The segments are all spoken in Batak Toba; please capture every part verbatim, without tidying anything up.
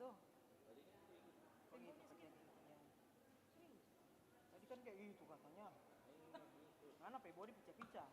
Tadi kan kayak gitu katanya. Mana pe body pecah-pecah.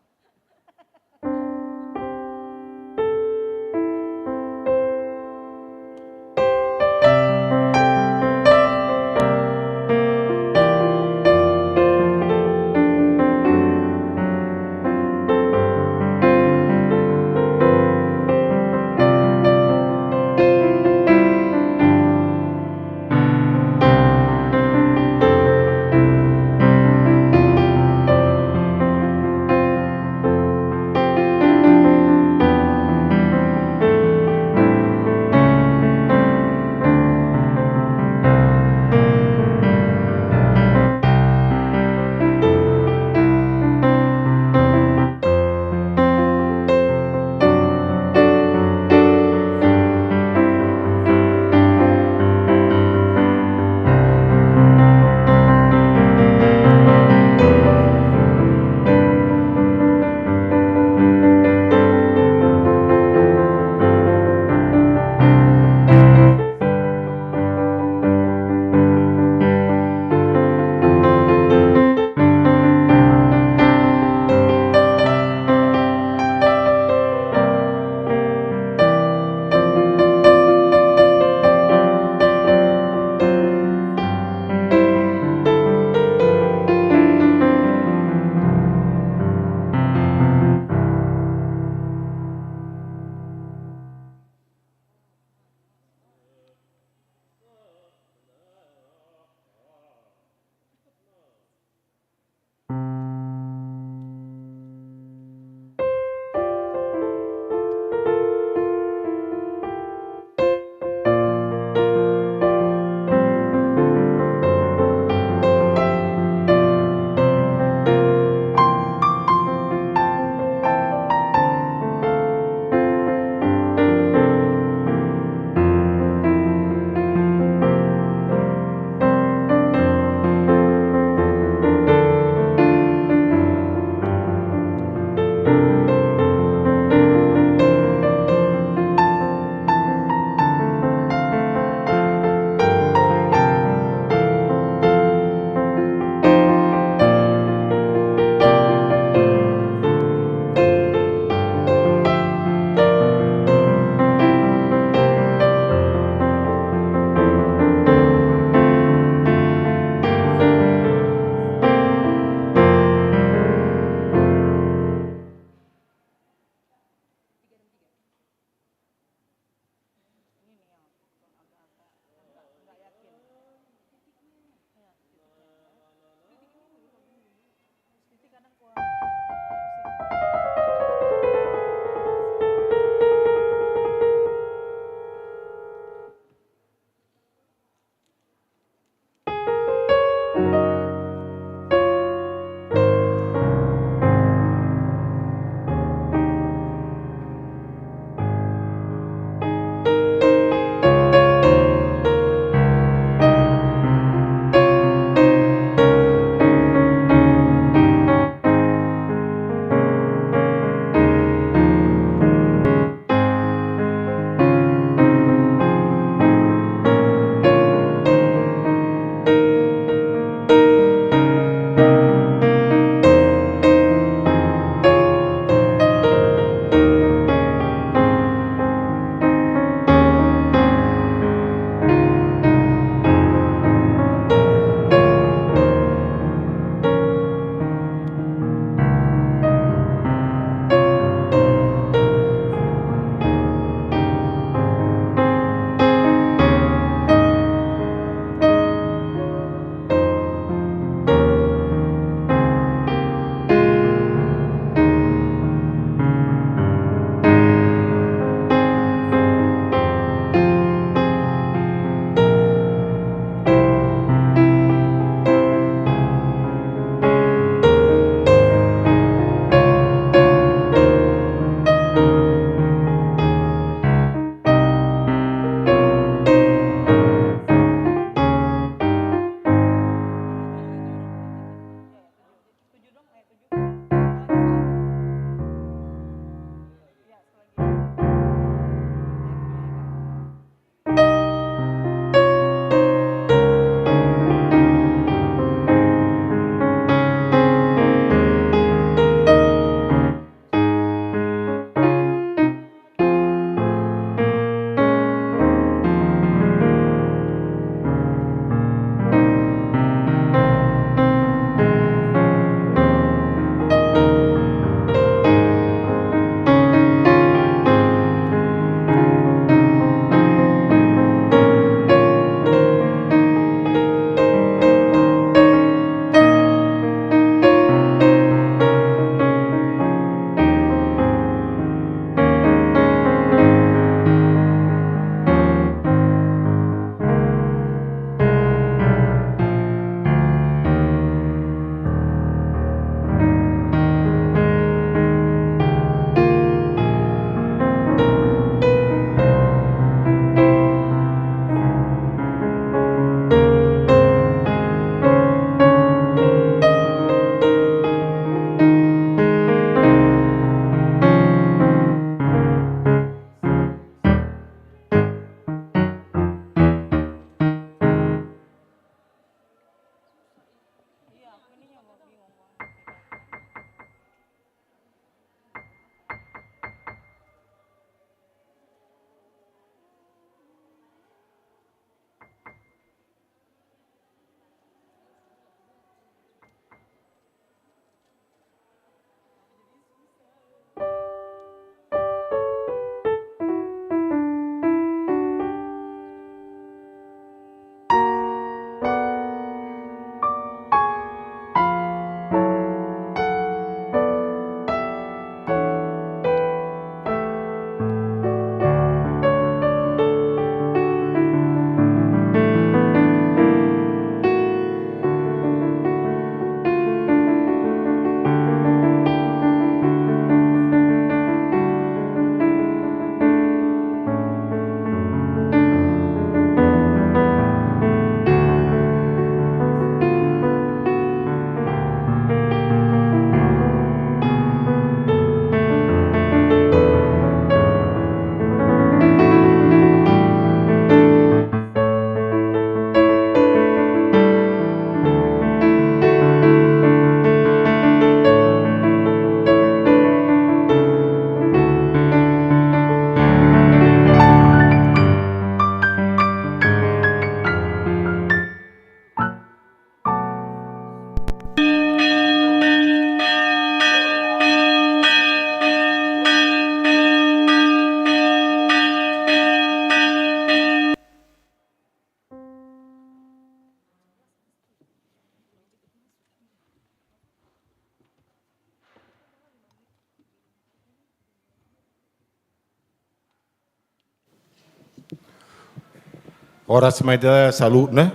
Horas ma hita saluhutna.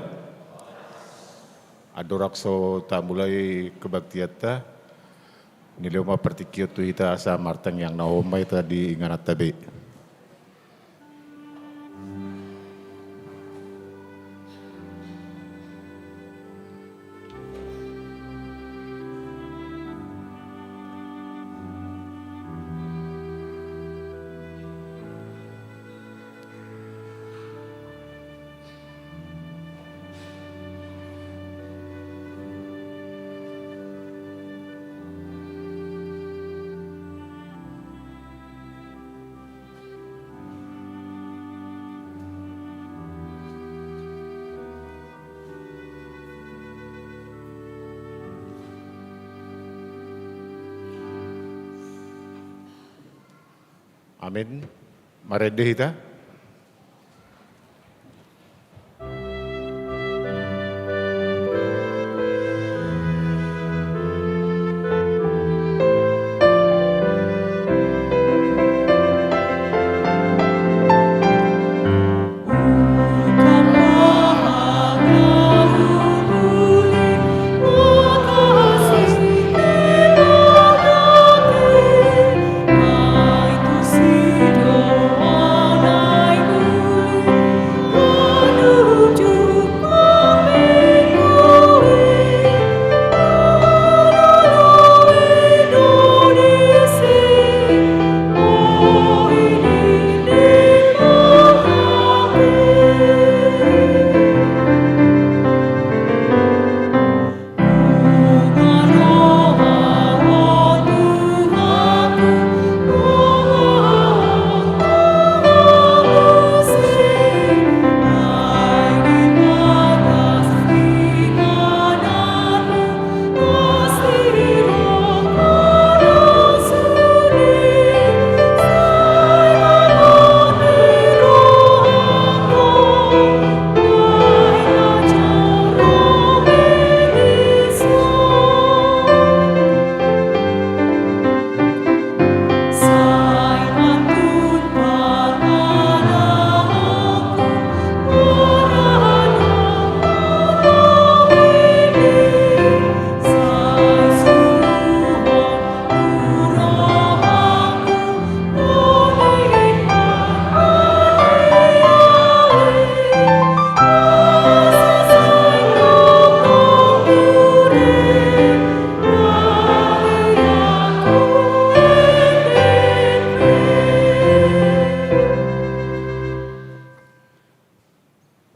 Andorang so tamulai kebaktianta, nilehon ma partingkian tu hita asa martangiang na homa hita di ingananta be. Amin. Marende hita.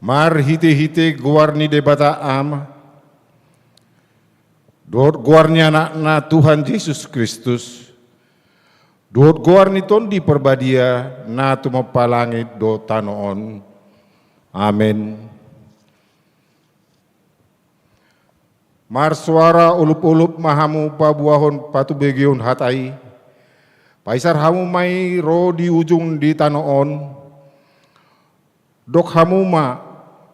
Marhitehite goar ni Debata Ama, dohot goar ni Anakna Tuhan Jesus Kristus, dohot goar ni Tondi Parbadia na tumompa langit dohot tano on. Amen. Marsoara olopolop ma hamu paboahon patubegeon hata i. Paisar hamu ma i ro di ujung di tano on. Dok hamu ma,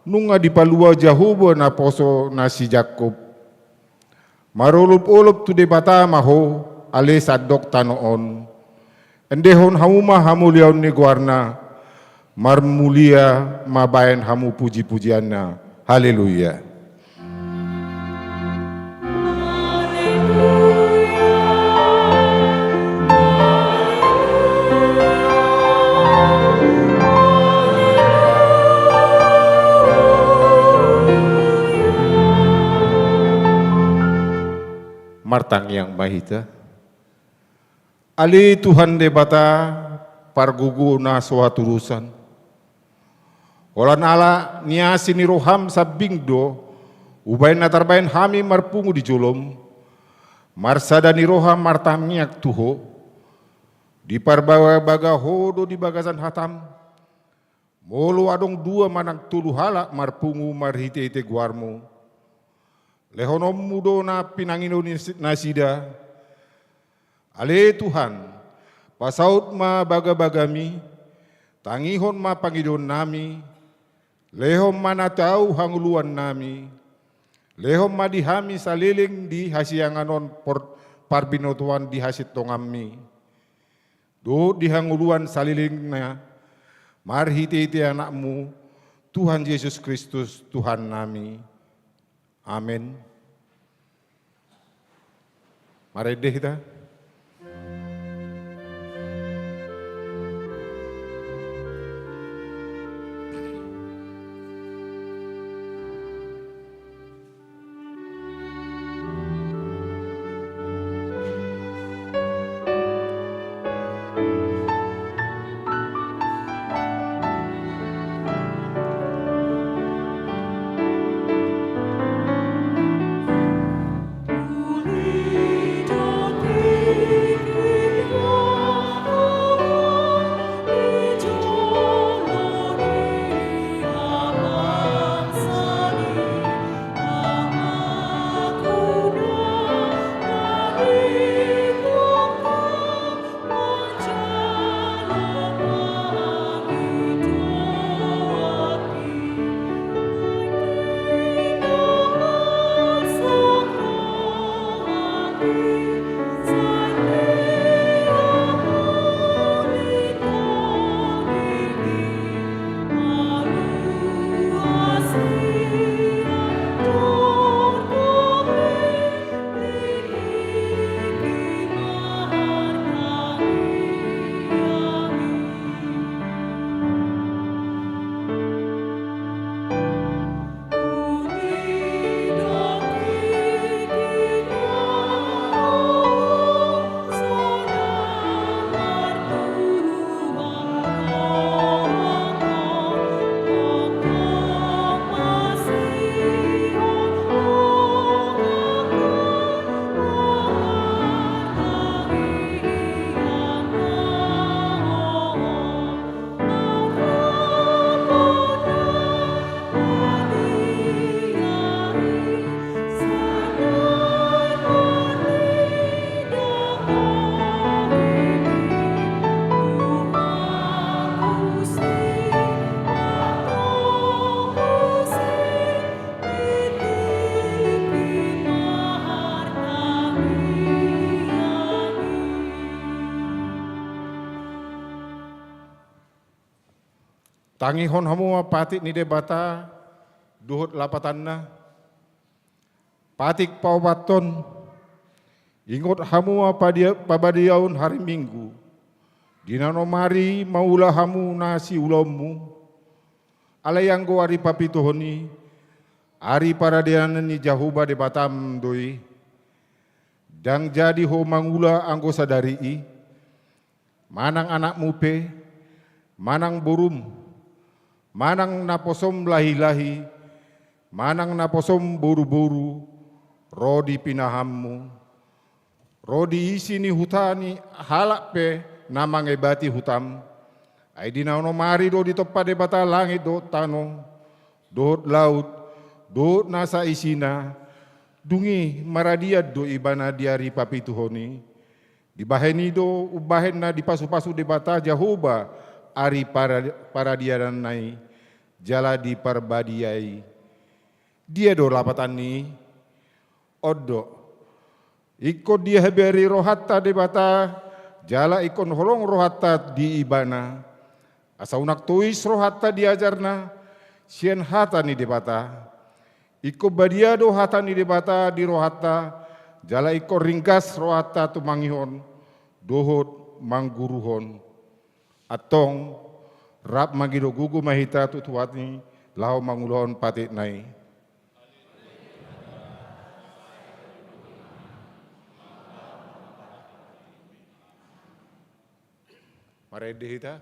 nunga dipalua Jahowa naposo na si Jakkob. Marolopolop tu Debata ma ho, ale sandok tano on. Endehon hamu ma hamuliaon ni goarna, marmulia ma baen hamu pujipujianna. Haleluya. Martangiang ma hita. Ale Tuhan Debata, pargogo na so hatudosan. Holan ala ni asi ni roham sambing do, umbahen na tarbahen hami marpungu di jolom, marsada ni roha martangiang tu ho, diparbagabaga ho do di bagasan hatam, molo adong dua manang tolu halak marpungu marhitehite goarmu, lehononmu do na pinangido ni si-, nasida. Ale Tuhan, pasaut ma bagabagami, tangihon ma pangidoannami, lehon ma na tau hangoluannami, lehon ma di hami saleleng di hasiangan on por-, parbinotoan di hasintonganmi. Dohot di hangoluan salelengna, marhitehite Anakmu, Tuhan Jesus Kristus, Tuhannami. Amen. Marende hita. Tangihon hamu ma patik ni Debata dohot lapatanna. Patik paopathon. Ingot hamu ma padia-, pabadiaon hari Minggu. Di na onom ari mangula hamu na siulaonmu. Alai anggo ari papituhon i, ari paradianan ni Jahowa Debatam do i. Ndang jadi ho mangula anggo sadari i, manang anakmu pe, manang borum, manang naposom lahilahi, manang naposom boruboru, ro di pinahanmu, ro di isi ni huta ni halak pe na mangebati hutam. Ai di na onom ari do ditompa Debata langit dohot tano, dohot laut, dohot nasa isina, dung i maradian do Ibana di ari papituhon i. Dibahen i do umbahen na dipasupasu Debata Jahowa ari para-, paradiananna i, jala diparbadiai. Dia do lapatan ni i? On do. Ingkon dihabari rohanta Debata, jala ingkon holong rohanta di Ibana. Asa unang tois rohanta di ajarna, sian hata ni Debata. Ingkon badia do hata ni Debata di rohanta, jala ingkon ringgas rohanta tumangihon, dohot mangguruhon. Antong, rap mangido gogo ma hita tu Tuhan i, laho mangulahon patikna i. Marende hita.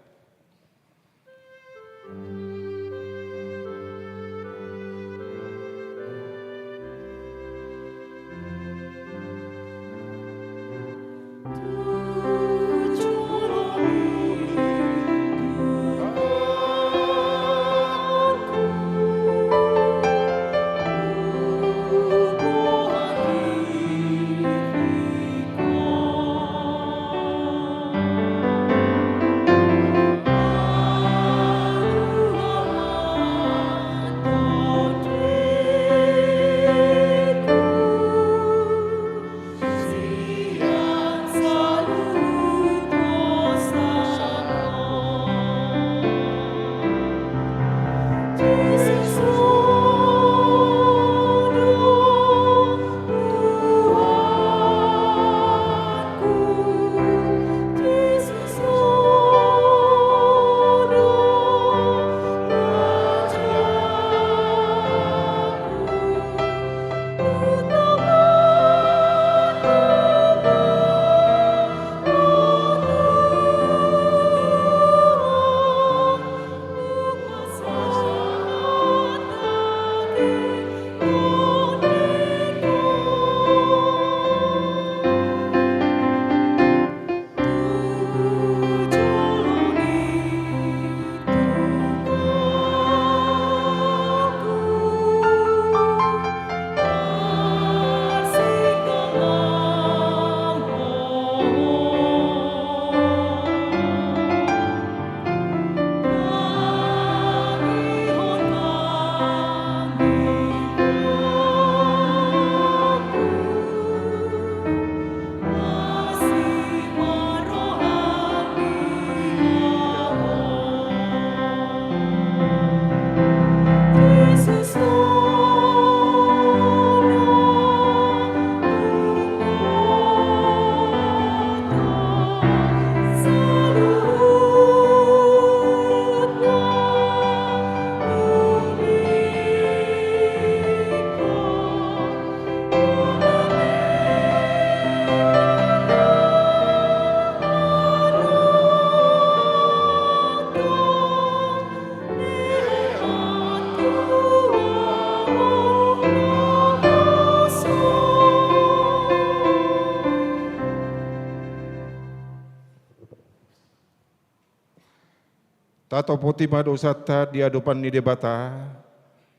Tatopoti ma dosanta di adopan ni Debata,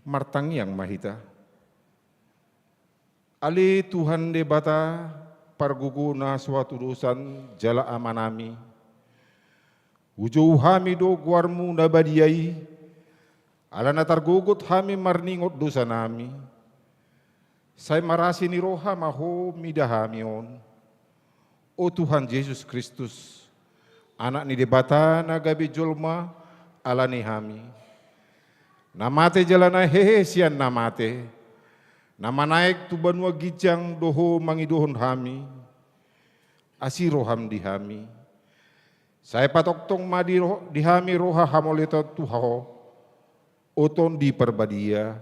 martangiang ma hita. Ale Tuhan Debata, pargogo na so hatudosan jala Amanami. Hujou hami do goarmu na badia i, ala na targogot hami marningot dosanami. Sai marasi ni roha ma ho mida hami on. O Tuhan Jesus Kristus, Anak ni Debata na gabe jolma ala ni hami. Na mate jala na hehe sian na mate, na manaek tu banua ginjang do ho mangidohon hami. Asi roham di hami. Sai patongtong ma di, roh, di hami roha hamauliateon tu ho. O Tondi Parbadia,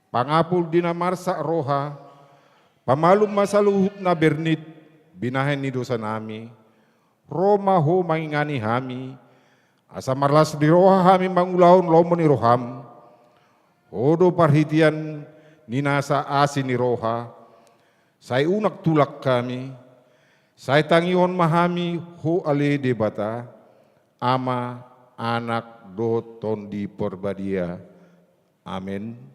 pangapul di na marsak roha, pamalum ma saluhut na bernit, binahen ni dosanami, ro ma ho mangingani hami, asa marlas ni roha hami mangulahon lomo ni roham. Ho do parhitean ni nasa asi ni roha, sai unang tulak hami, sai tangihon ma hami ho ale Debata, Ama, Anak, dohot Tondi Parbadia. Amen.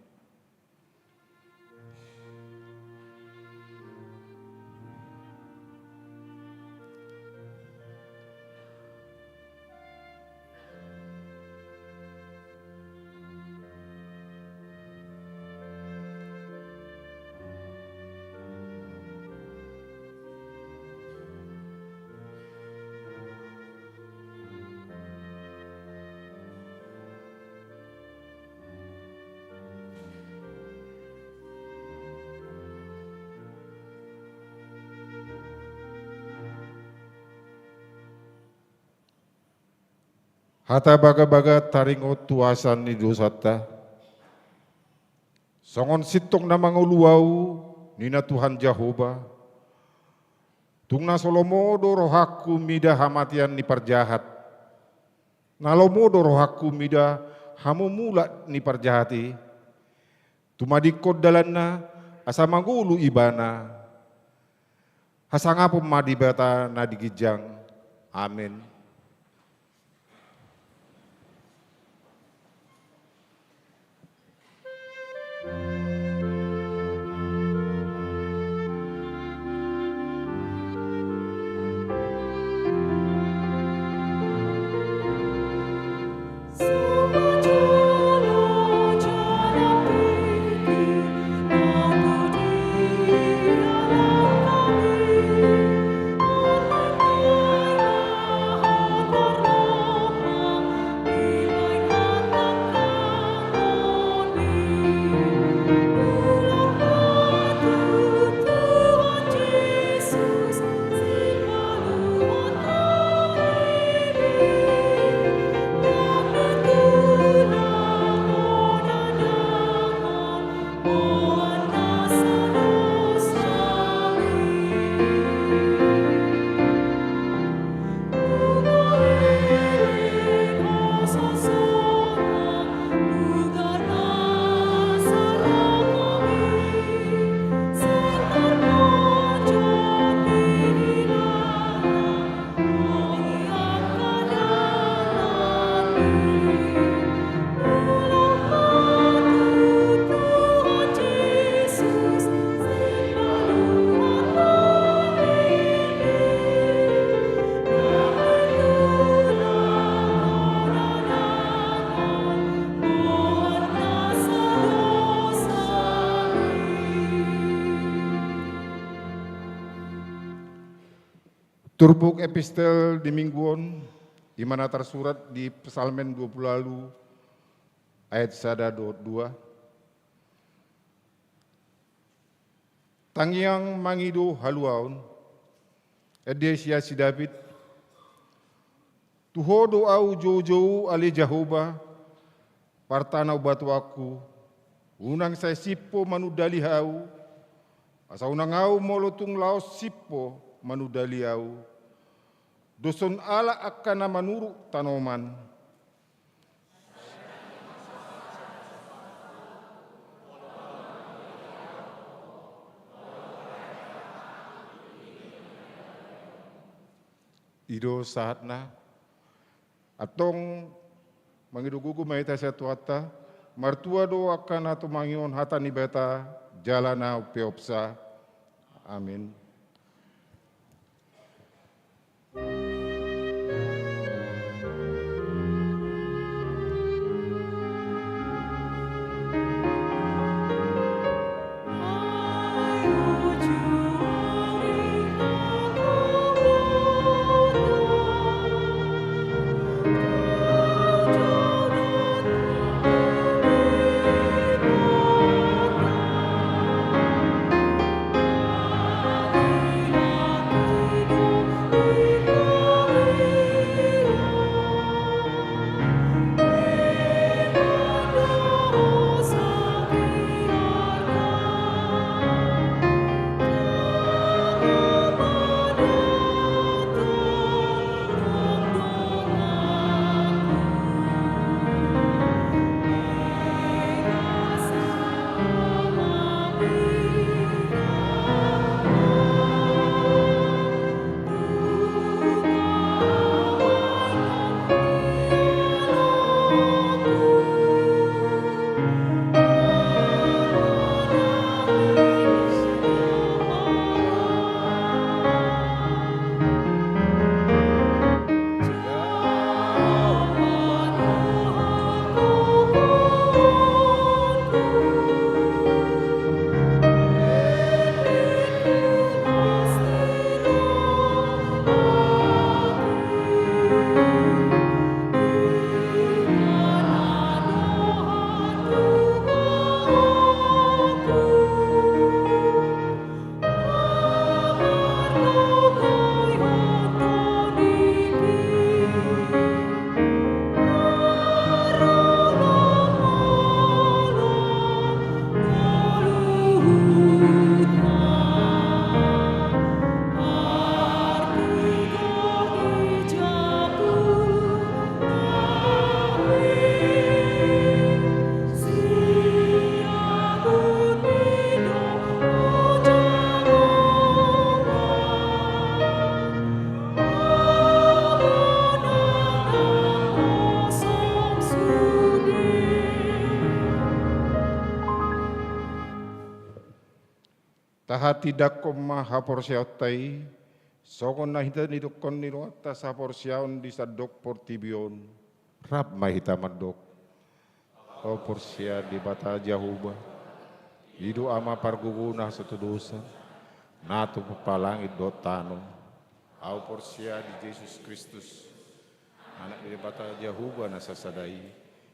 Hata bagabaga taringot tu asa ni dosanta. Songon sintong na mangolu ahu, ninna Tuhan Jahowa. Tung na so lomo do rohangku mida hamatean ni parjahat. Na lomo do rohangku mida hamumulak ni parjahat i. Tumadingkon dalanna asa mangolu ibana. Hasangapon ma Debata na di ginjang. Amen. Turpuk epistel di minggu on, i ma na tarsurat di Psalmen dua pulu ualu ayat sada dohot dua. Tangiang mangido haluaon, ende sian si David. Tu Ho do ahu joujou ale Jahowa, partanobatuonku, unang sai simpo manundali ahu, asa unang ahu molo tung laos simpo manundali ahu. Dos on ala angka na manuruk tanoman. I do sahatna. Antong Mangido gogo ma hita sian Tuhanta. Martua do angka na tumangihon hata ni Debata jala na umpeopsa. Amin. Tahatindangkon ma haporseaonta i, songon na hita nidokkon ni rohanta saporseaon di sandok portibi on. Rap ma hita mandok. Au porsea di Debata Jahowa, i do Ama pargogo na so tudosan, na tumompa langit dohot tano. Au porsea di Jesus Kristus, Anak ni Debata Jahowa na sasada i,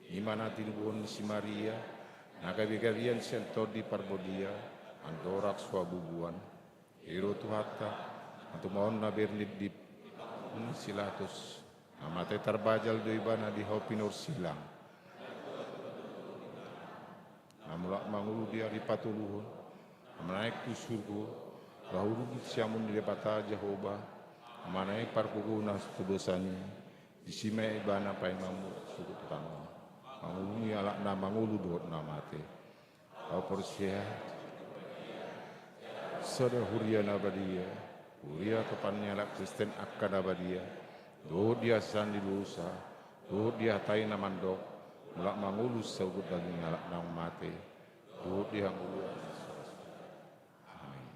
i ma na tinubuhon ni si Maria, na gabegabean sian Tondi Parbadia, andorang so habubuan. I do Tuhanta, na tumangihon na bernit di si Pilatus, na mate tarbajal do ibana di hau pinorsilang. Na mulak mangolu di ari patoluhon, na manaek tu surgo, laho duduk di siamun ni Debata Jahowa, na manaek pargogo na so tudosan i, disi ma ibana paima mulak sogot tu tano on, mangolungi halak na mangolu dohot na mate. Au porsea sada huria na badia, huria topan ni halak Kristen angka na badia, dohot di hasesaan ni dosa, dohot di hata i na mandok, mulak mangolu sogot daging halak naung mate, dohot di hangoluan na so ra suda. Amin.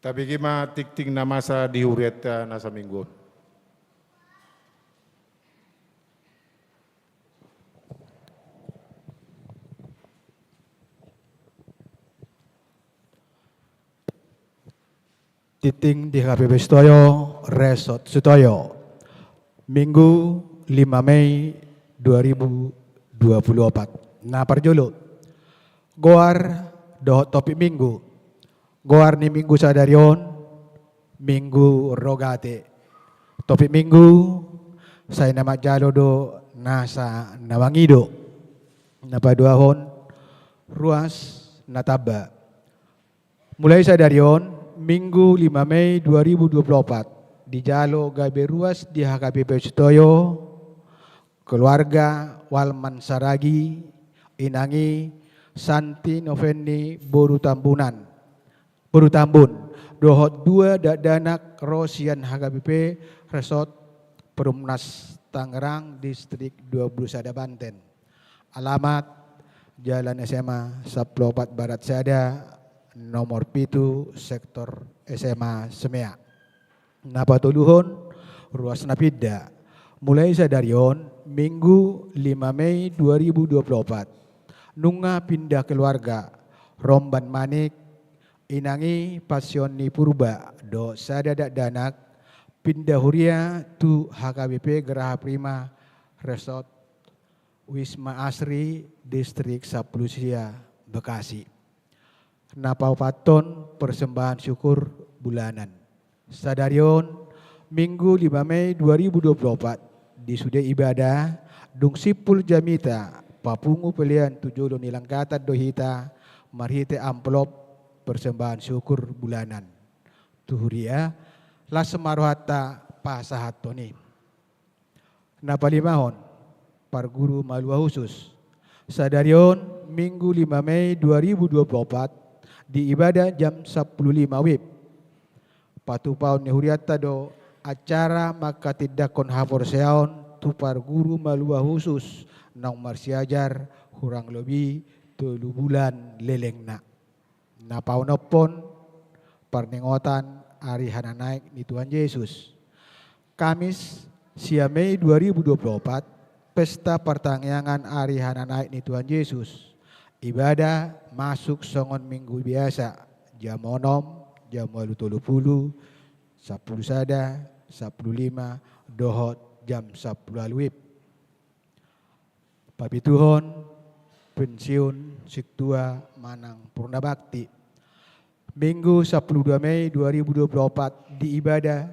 Tabege ma tingting na masa di hurianta na saminggu on. Tingting di H K B P Sitoyo, Resort Sitoyo. Minggu lima Mei dua ribu dua puluh opat. Na parjolo, goar dohot topik minggu. Goar ni minggu sadari on, Minggu Rogate. Topik minggu, sai na manjalo do nasa na mangido. Na paduahon, ruas na tamba. Mulai sadari on, Minggu lima Mei dua ribu dua puluh opat, dijalo gabe ruas di H K B P Sitoyo, keluarga Walman Saragi, inang i Santi Novenni boru Tambunan, boru Tambun, dohot dua dakdanak ro sian H K B P Resort Perumnas Tangerang, Distrik dua puluh sada Banten. Alamat, Jalan S M A sampulu opat Barat sada, nomor pitu, sektor S M A Semea. Na patoluhon, ruas na pinda. Mulai sadari on, Minggu lima Mei dua ribu dua puluh opat, nunga pinda keluarga, Romban Manik, inang i Pasion ni Purba, dohot sada dakdanak, pinda huria tu H K B P Geraha Prima Resort Wisma Asri, Distrik sampulu sia, Bekasi. Na paopathon, persembahan syukur bulanan. Sadari on, Minggu lima Mei dua ribu dua puluh opat, di sude ibadah, dung simpul jamita papungu pelean tu jolo ni langgatan do hita marhite amplop persembahan syukur bulanan tu huria, las ma rohanta pasahathon i. Na palimahon, parguru malua husus. Sadari on, Minggu lima Mei dua ribu dua puluh opat, di ibadah jam sampulu lima wib, patupaon ni hurianta do acara manghatindanghon haporseaon tu parguru malua husus naung marsiajar hurang lobi tolu bulan lelengna. Na paonomhon, parningotan ari hananaek ni Tuhan Jesus. Kamis, sia Mei dua ribu dua puluh opat, pesta partangiangan ari hananaek ni Tuhan Jesus. Ibadah masuk songon minggu biasa, jam onom, jam ualu tolu pulu, sampulu sada, sampulu lima, dohot jam sampulu ualu wib. Papituhon, pensiun sintua manang purna bakti. Minggu sampulu dua Mei dua ribu dua puluh opat, di ibadah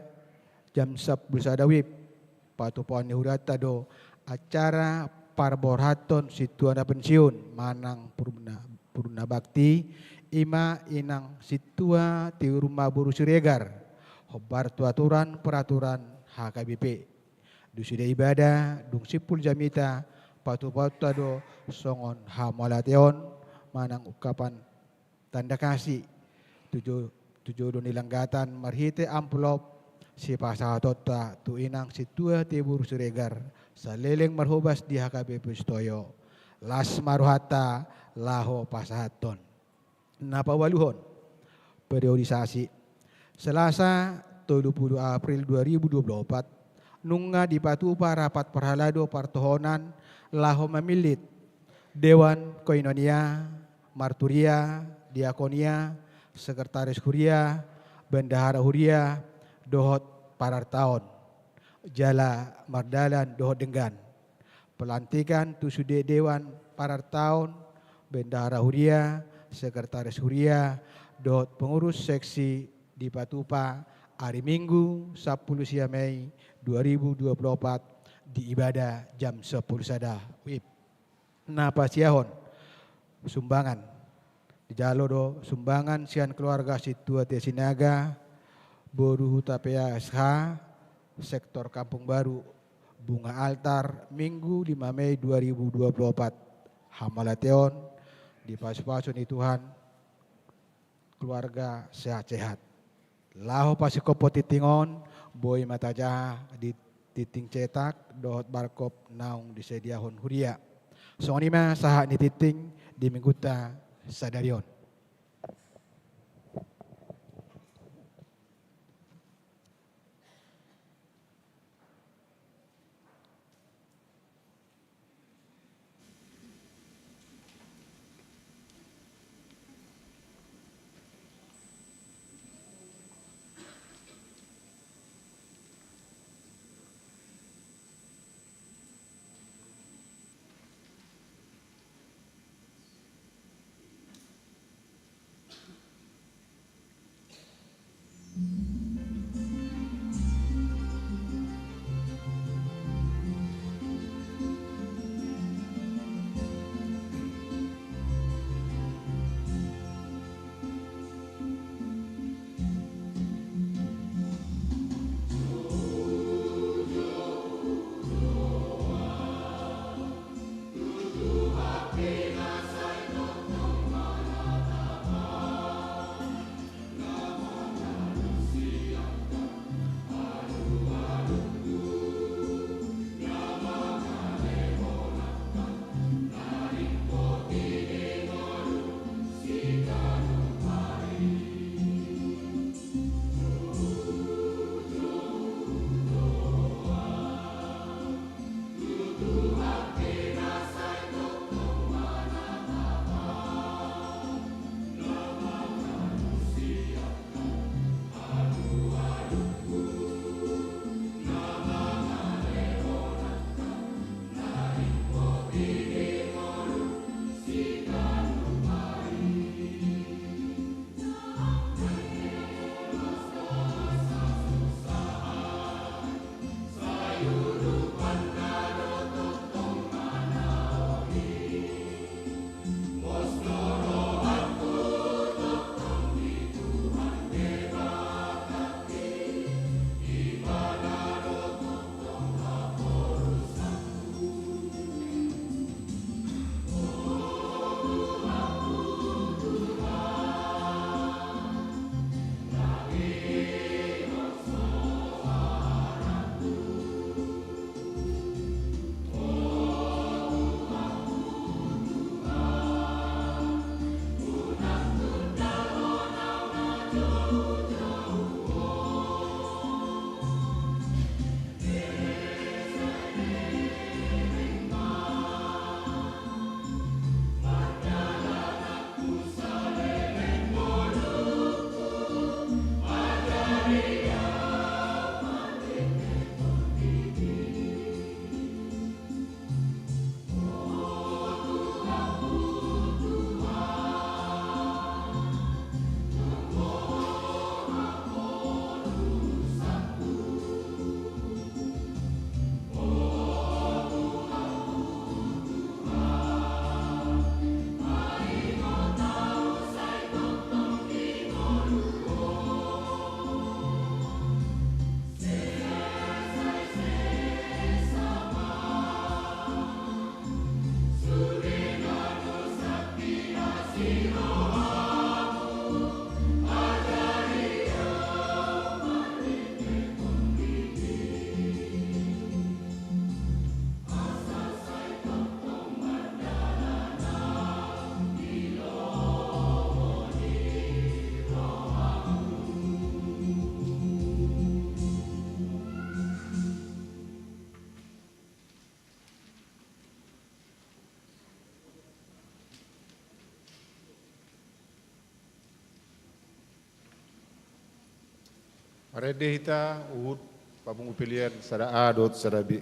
jam sampulu sada wib, patupaon ni hurianta do acara parborhathon sintua na pensiun manang purna, purna bakti, i ma inang sintua Tiur ma boru Siregar, hombar tu aturan peraturan H K B P. Di sude ibadah, dung simpul jamita, patupaonta do songon hamauliateon manang ungkapan tanda kasih tu jo-, tu jolo ni langgatan marhite amplop sipasahatonta tu inang sintua Tiur Siregar, saleleng marhobas di H K B P Sitoyo. Las ma rohanta laho pasahathon. Na paualuhon, periodisasi. Selasa, tolu pulu April dua ribu dua pulu opat, nunga dipatupa rapat parhalado partohonan laho mamillit Dewan Koinonia, Marturia, Diakonia, Sekretaris Huria, Bendahara Huria, dohot parartaon, jala mardalan dohot denggan. Pelantikan tu sude Dewan Parartaon, Bendahara Huria, Sekretaris Huria, dohot pengurus seksi dipatupa ari Minggu sampulu sia Mei dua ribu dua pulu opat, di ibadah jam sampulu sada wib. Na pasiahon, sumbangan. Dijalo do sumbangan sian keluarga sintua T Sinaga, boru Hutapea S H, sektor Kampung Baru, bunga altar, Minggu lima Mei dua ribu dua pulu opat. Hamauliateon, dipasupasu ni Tuhan, keluarga sehat-sehat. Laho pasingkophon tingting on, boi ma tajaha di tingting cetak dohot barkop naung disediahon huria. Songon i ma sahat ni tingting di minggunta sadari on. Rende hita huhut papungu pelean sada A dohot sada B.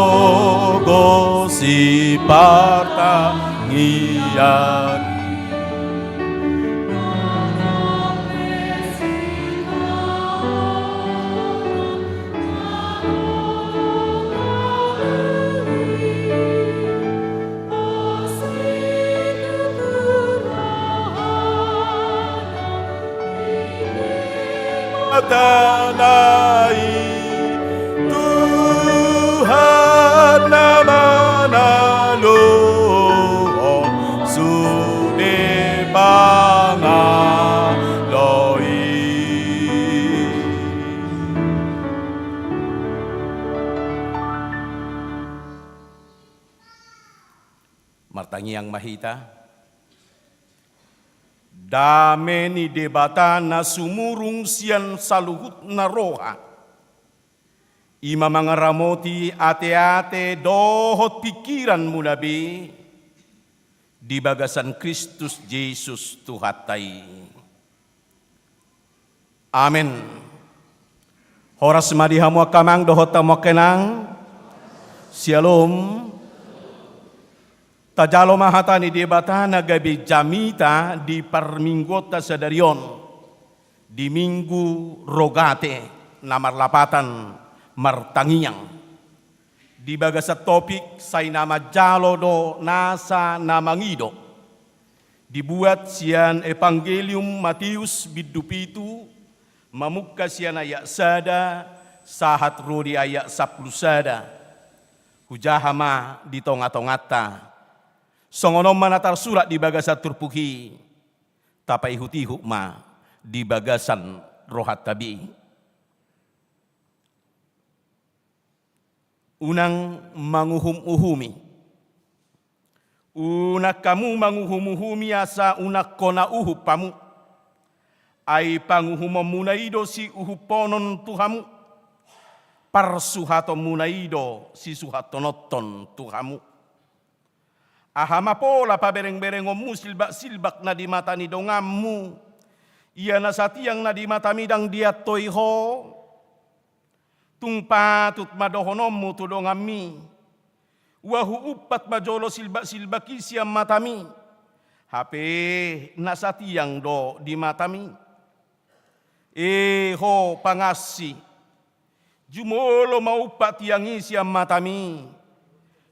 Margogo sipartangiang. Tanai Tuhan na manalohon sude pangaloi. Martangi Yang mahita, dame ni Debata na sumurung sian saluhutna roha, i ma mangaramoti ateate dohot pingkiranmuna be di bagasan Kristus Jesus Tuhanta i. Amen. Horas ma di hamu angka amang dohot hamu angka inang. Syalom. Tajalo ma hata ni Debata na gabe jamita di parmingguonta sadari on, di Minggu Rogate na marlapatan martangiang. Di bagasan topik sai na manjalo do nasa na mangido. Dibuat sian Evangelium Mateus bindu pitu, mamungka sian ayat sada sahat ro di ayat sampulu sada. Hujaha ma di tongatonganta. Songon on ma na tarsurat di bagasan turpuk i, tapaihutihut ma di bagasan rohanta be. Unang manguhumuhumi. Unang hamu manguhumuhumi asa unang hona uhum hamu. Ai panguhumonmuna i do siuhumhonon tu hamu. Parsuhatonmuna i do sisuhathononhon tu hamu. Aha ma pola paberengberengonmu silbaksilbak na di mata ni donganmu, ia na satiang na di matami ndang diantoi ho? Tung patut ma dohononmu tu donganmi: Ua huumpat ma jolo silbaksilbak i sian matami, hape na satiang do di matami. E ho pangansi, jumolo ma umpat tiang i sian matami.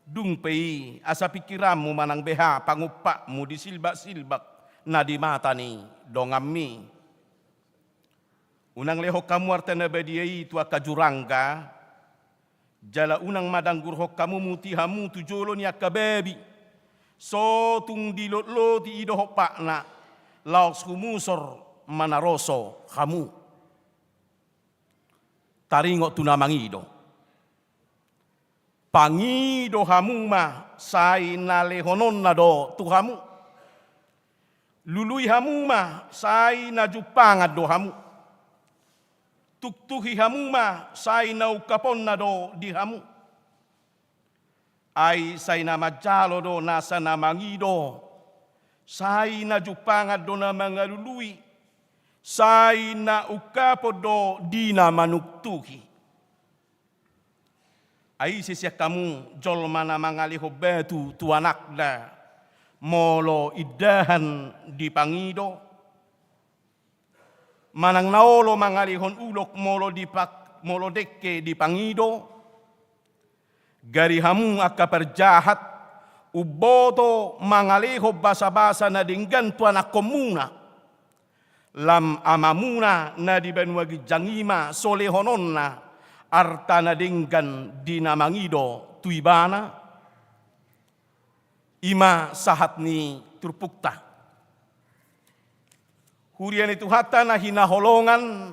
Dung pe i, asa pingkiranmu manang beha pangumpatmu di silbaksilbak na di mata ni donganmi. Unang lehon hamu arta na badia i tu angka jurangga, jala unang ma danggurhon hamu muti hamu tu jolo ni angka babi. So tung dilotloti i dohot patna, laos humusor manaroso hamu. Taringot tu na mangido. Pangido hamu ma, sai na lehononna do tu hamu. Lului hamu ma, sai na jumpangan do hamu. Tuktuhi hamu ma, sai na ungkaponna do di hamu. Ai sai na manjalo do nasa na mangido, sai na jumpangan do na mangalului, sai na ungkapon do di na manuktuhi. Ai ise sian hamu jolma na mangalehon batu tu anakna, molo indahan dipangido? Manang na olo mangalehon ulok molo dipak-, molo dengke dipangido? Gari hamu angka parjahat, umboto mangalehon basabasa na denggan tu anakkonmuna. Lam Amamuna na di banua ginjang i ma so lehononna arta na denggan di na mangido tu ibana? I ma sahat ni turpukta. Huria ni Tuhanta na hinaholongan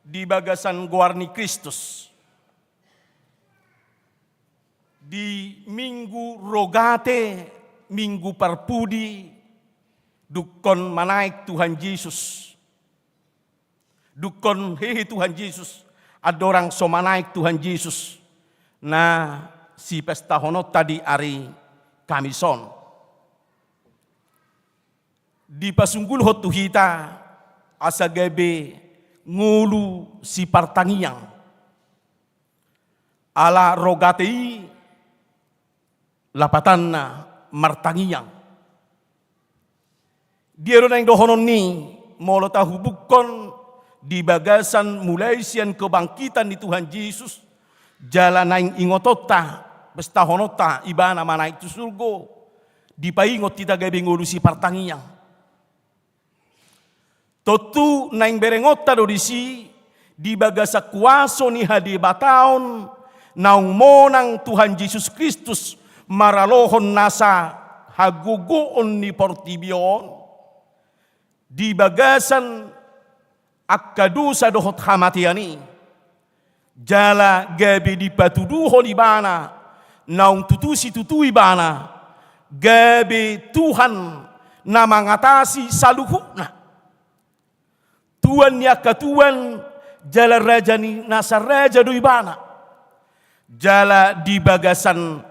di bagasan goar ni Kristus. Di Minggu Rogate, Minggu Parpudi, dungkon manaek Tuhan Jesus. Dungkon hehe Tuhan Jesus, andorang so manaek Tuhan Jesus, na sipestahononta di ari Kamis on. Dipasunggulhon tu hita asa gabe ngolu sipartangiang. Ala Rogate i lapatanna martangiang. Dia do naeng dohonon ni, molo tahubungkon di bagasan mulai sian kebangkitan ni Tuhan Jesus, jala naeng ingotonta, pestahononta, ibana manaek tu surgo, dipaingot hita gabe ngolu sipartangiang. Tontu naeng berengonta do disi, di bagasan kuaso ni hadebataon naung monang Tuhan Jesus Kristus maralohon nasa hagogoon ni portibi on, di bagasan angka dosa dohot hamatean i. Jala gabe dipatuduhon ibana, naung tutu situtu ibana, Gabe Tuhan na mangatasi saluhutna. Tuan ni angka tuan, jala raja ni nasa raja do ibana. Jala di bagasan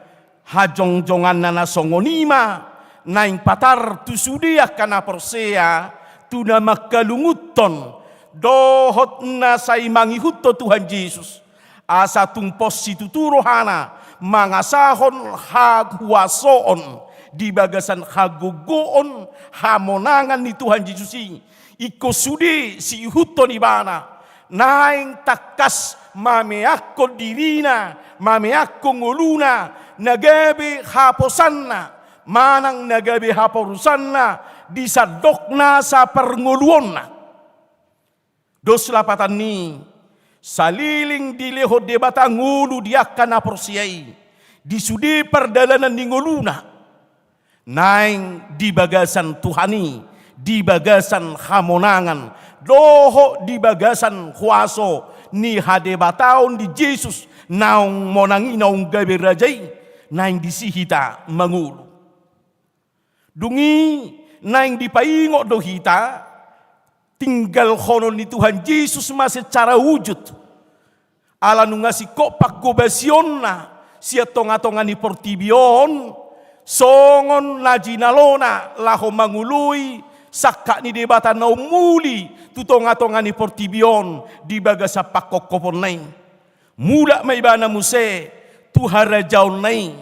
hajongjonganna na songon i ma naeng patar tu sude angka na porsea, tu na mangkalungunhon dohot na sai mangihuthon Tuhan Jesus. Asa tung pos situtu rohana mangasahon hahuasoon di bagasan hagogoon hamonangan ni Tuhan Jesus i. Ingkon sude siihuthon ibana, naeng tangkas mameakkon dirina, mameakkon ngoluna, na gabe haposanna, manang na gabe haporusanna di sandok nasa parngoluonna. Dos lapatan ni, saleleng dilehon Debata ngolu di angka na porsea i, di sude pardalanan ni ngoluna. Naeng di bagasan Tuhan i, di bagasan hamonangan, dohot di bagasan huaso ni hadebataon di Jesus, naung monang i, naung gabe raja i, naeng disi hita mangolu. Dung i naeng dipaingot do hita, tinggalhonon ni Tuhan Jesus ma secara wujud. Ala nunga singkop panghobasionna sian tongatonga ni portibi on, songon na jinalona laho mangoloi sangkap ni Debata na ummuli tu tongatonga ni portibi on di bagasan pangkophoponna i. Mulak ma ibana muse tu harajaonna i.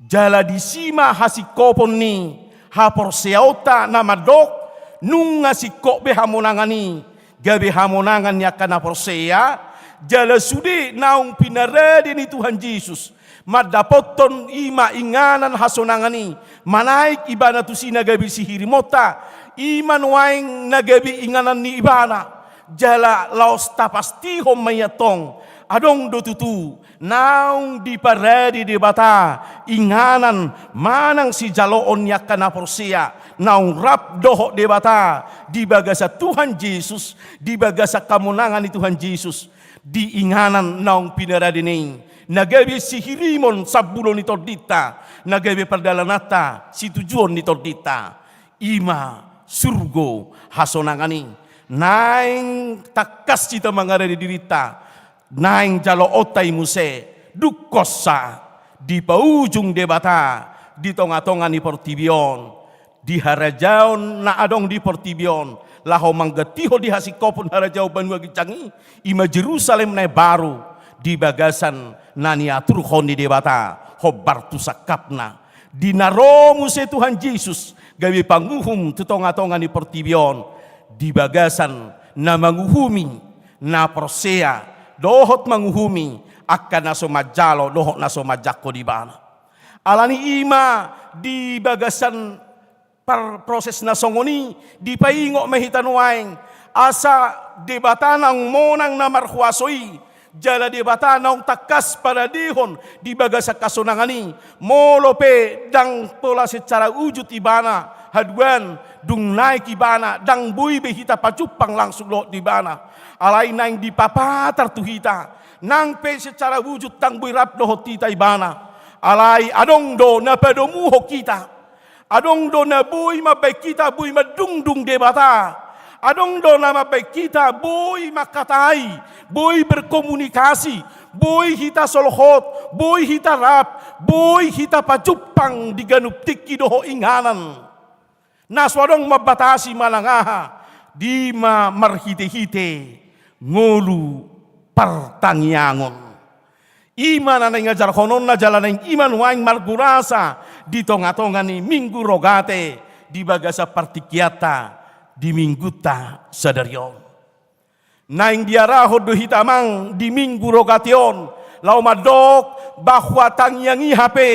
Jala disi ma hasingkopon ni haporseaonta na mandok, nunga singkop be hamonangan i, gabe hamonangan ni angka na porsea, jala sude naung pinarade ni Tuhan Jesus mandapothon i ma inganan hasonangan i, manaek ibana tusi na gabe sihirimonta, i ma nuaeng na gabe inganan ni ibana. Jala laos tapastihon ma i antong, adong do tutu naung diparade Debata inganan manang sijaloon ni angka na porsea, naung rap dohot Debata di bagasan Tuhan Jesus, di bagasan hamonangan ni Tuhan Jesus, di inganan naung pinaradena i, na gabe sihirimon sambulo ni tondinta, na gabe pardalananta situjuon ni tondinta. I ma surgo hasonangan i. Naeng tangkas hita mangarade dirinta, naeng jaloonta i muse, dungkonsa dipaujung Debata di tongatonga ni portibi on, di harajaon na adong di portibi on, laho manggantihon di hasingkopon harajaon banua ginjang i, i ma Jerusalem na imbaru, di bagasan na niaturhon ni Debata hombar tu sangkapna. Di na ro muse Tuhan Jesus gabe panguhum tu tongatonga ni portibi on, di bagasan na manguhumi na porsea dohot manguhumi angka na so manjalo dohot na so manjangkon ibana. Alani i ma di bagasan par-, proses na songon i dipaingot ma hita nuaeng, asa Debata naung monang na marhuaso i, jala Debata naung tangkas paradehon di bagasan hasonangan i, molo pe ndang pola secara wujud ibana haduan, dung naek ibana ndang boi be hita pajumpang langsung dohot ibana. Alai naeng dipapatar tu hita, nang pe secara wujud ndang boi rap dohot hita ibana, alai adong do na padomuhon hita. Adong do na boi mambaen hita boi mandungdung Debata. Adong do na mambaen hita boi mangkatai, boi berkomunikasi, boi hita solhot, boi hita rap, boi hita pajumpang di ganup tingki dohot inganan. Na so adong mambatasi manang aha, di ma marhitehite ngolu partangiangon. I ma na naeng ajarhononna jala naeng i ma nuaeng margurasa di tongatonga ni Minggu Rogate di bagasan partingkianta di minggunta sadari on. Naeng diarahon do hita amang di Minggu Rogate on laho mandok bahwa tangiang i hape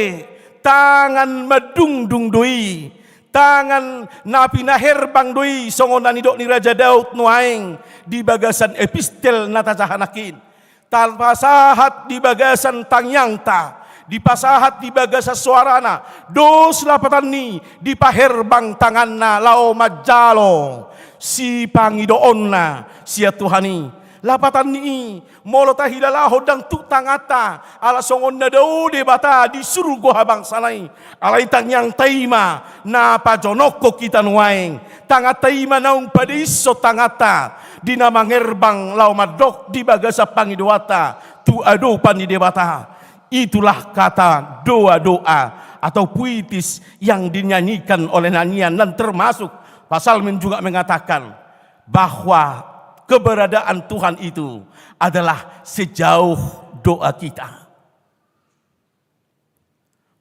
tangan mandungdung do i, tangan na pinaherbang do i, songon na nidok ni Raja Daud nuaeng di bagasan epistel na tajaha nangkin. Tapasahat di bagasan tangiangta, dipasahat di bagasan soarana, dos lapatan ni, dipaherbang tanganna laho manjalo sipangidoonna sian Tuhan i. Lapatan ni i, molo tahilalahon ndang tuk tanganta, ala songon na dao Debata di surgo habangsana i, alai tangiangta i ma na pajonokhon hita nuaeng. Tanganta i ma naung padeishon tanganta di na mangerbang laho mandok di bagasan pangidoanta tu adopan ni Debata. Itulah kata doa-doa atau puitis yang dinyanyikan oleh nyanyian, dan termasuk Psalmen juga mengatakan bahwa keberadaan Tuhan itu adalah sejauh doa kita.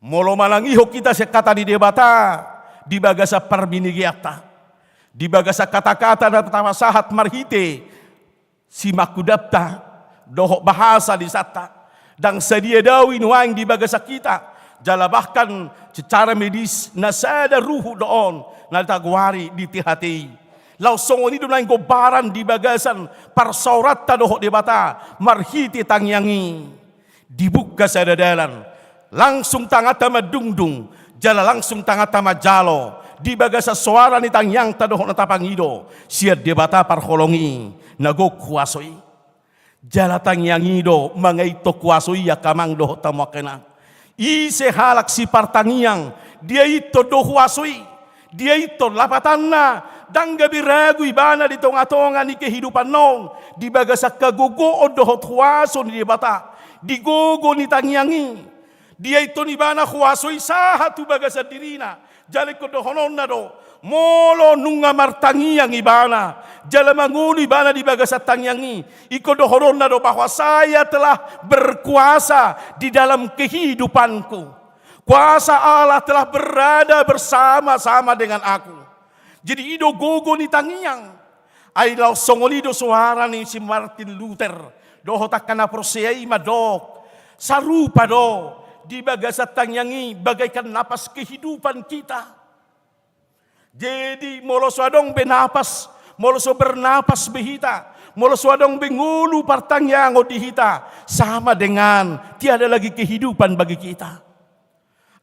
Molo manangihon hita sian hata ni Debata di bagasan parbinegeanta, di bagasan kata-kata na tapasahat marhite simangkudapta dohot bahasa lisanta, ndang sadia dao i nuaeng di bagasan hita, jala bahkan secara medis na sada ruhut do on na tagoari di T H T I. Laos songon i do nuaeng gombaran di bagasan parsaoranta dohot Debata marhite tangiang i. Dibuka sada dalan, langsung tanganta mandungdung, jala langsung tanganta manjalo di bagasan soara ni tangiangta dohot na tapangido sian Debata parholong i na gok huaso i. Jala tangiang i do mangaithon huaso i, angka amang dohot hamu angka inang. Ise halak sipartangiang, diaithon do huaso i. Diaithon, lapatanna, ndang gabe ragu ibana di tonga-tonga ni kehidupanna on, di bagasan hagogoon dohot huaso ni Debata di gogo ni tangiang i. Diaithon ibana huaso i sahat tu bagasan dirina. Jala ingkon dohononna do, molo nunga martangiang ibana jala mangolu ibana di bagasan tangiang i, ingkon dohononna do bahwa Saya telah berkuasa di dalam kehidupanku. Kuasa Allah telah berada bersama-sama dengan aku. Jadi i do gogo ni tangiang. Ai laos songon i do soara ni si Martin Luther dohot angka na porsea i mandok, sarupa do di bagasan tangiang i bagaikan napas kehidupan kita. Jadi molo so adong be napas, molo so bernapas be hita, molo so adong be ngolu partangiangon di hita, sama dengan tiada lagi kehidupan bagi kita.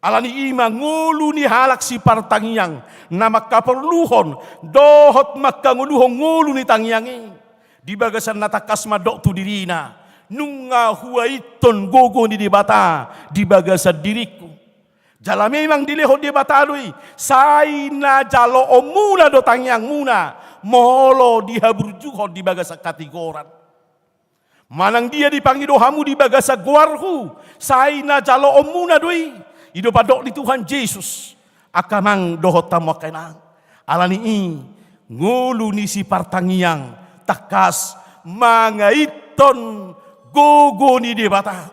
Ala ni i ma ngolu ni halak sipartangiang na mangkaporluhon dohot mangkangoluhon ngolu ni tangiang i. Di bagasan na tangkas mandok tu dirina, nunga huaithon gogo ni Debata di bagasan diringku. Jala memang dilehon Debata do i, sai na jaloonmuna do tangiangmuna, molo dihaburjuhon di bagasan hatigoran. Manang dia dipangido hamu di bagasan goarhu, sai na jaloonmuna do i. I do pandok ni Tuhan Jesus, angka amang dohot hamu angka inang. Ala ni i, ngolu ni sipartangiang tangkas mangaithon gogo ni Debata,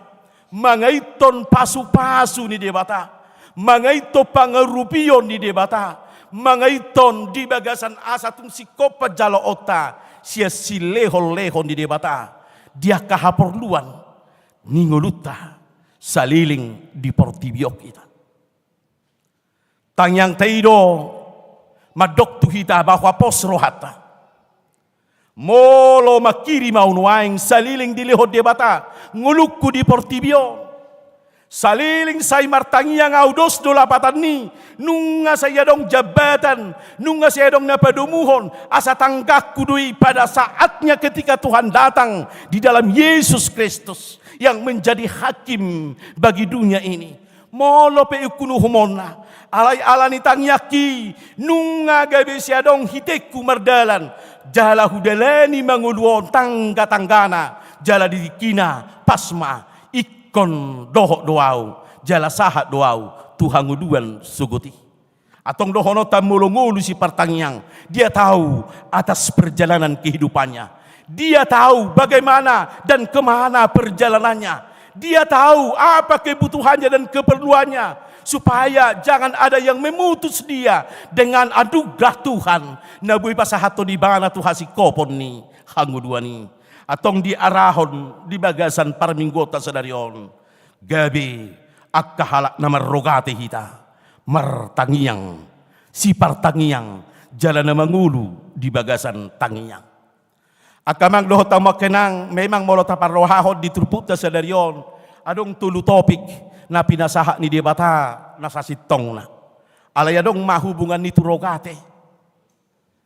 mangaithon pasu-pasu ni Debata, mangaithon pangarupion ni Debata, mangaithon di bagasan asa tung singkop panjaloonta sian silehon-lehon ni Debata di angka haporluan ni ngolunta saleleng di portibi on hita. Tangiangta i do mandok tu hita bahwa pos rohanta. Molo mangkirim ahu nuaeng saleleng dilehon Debata ngolungku di portibi on, saleleng sai martangiang ahu, dos do lapatan ni, nunga sai adong jabatan, nunga sai adong na padomuhon, asa tanggangku do i pada saatnya ketika Tuhan datang di dalam Yesus Kristus yang menjadi hakim bagi dunia ini. Molo pe ingkon uhumonna, alai ala ni tangiangki, nunga gabe sai adong hitengku mardalan, jala hudalani mangolu on tangga-tanggana, jala di tingkina pas ma ingkon dohot do ahu, jala sahat do ahu tu hangoluan sogot i. Antong dohononta molo ngolu sipartangiang, dia tahu atas perjalanan kehidupannya. Dia tahu bagaimana dan kemana perjalanannya. Dia tahu apa kebutuhannya dan keperluannya, supaya jangan ada yang memutus dia dengan anugerah Tuhan na boi pasahathon ibana tu hasingkopon ni hangoluan i. Antong diarahon di bagasan parmingguonta sadari on, gabe angka halak na marrogate hita, martangiang, sipartangiang, jala na mangolu di bagasan tangiang. Angka amang dohot hamu angka inang, memang molo taparrohahon di turpukta sadari on, adong tolu topik na pinasahat ni Debata na sasintongna. Alai adong ma hubungan ni tu rogate.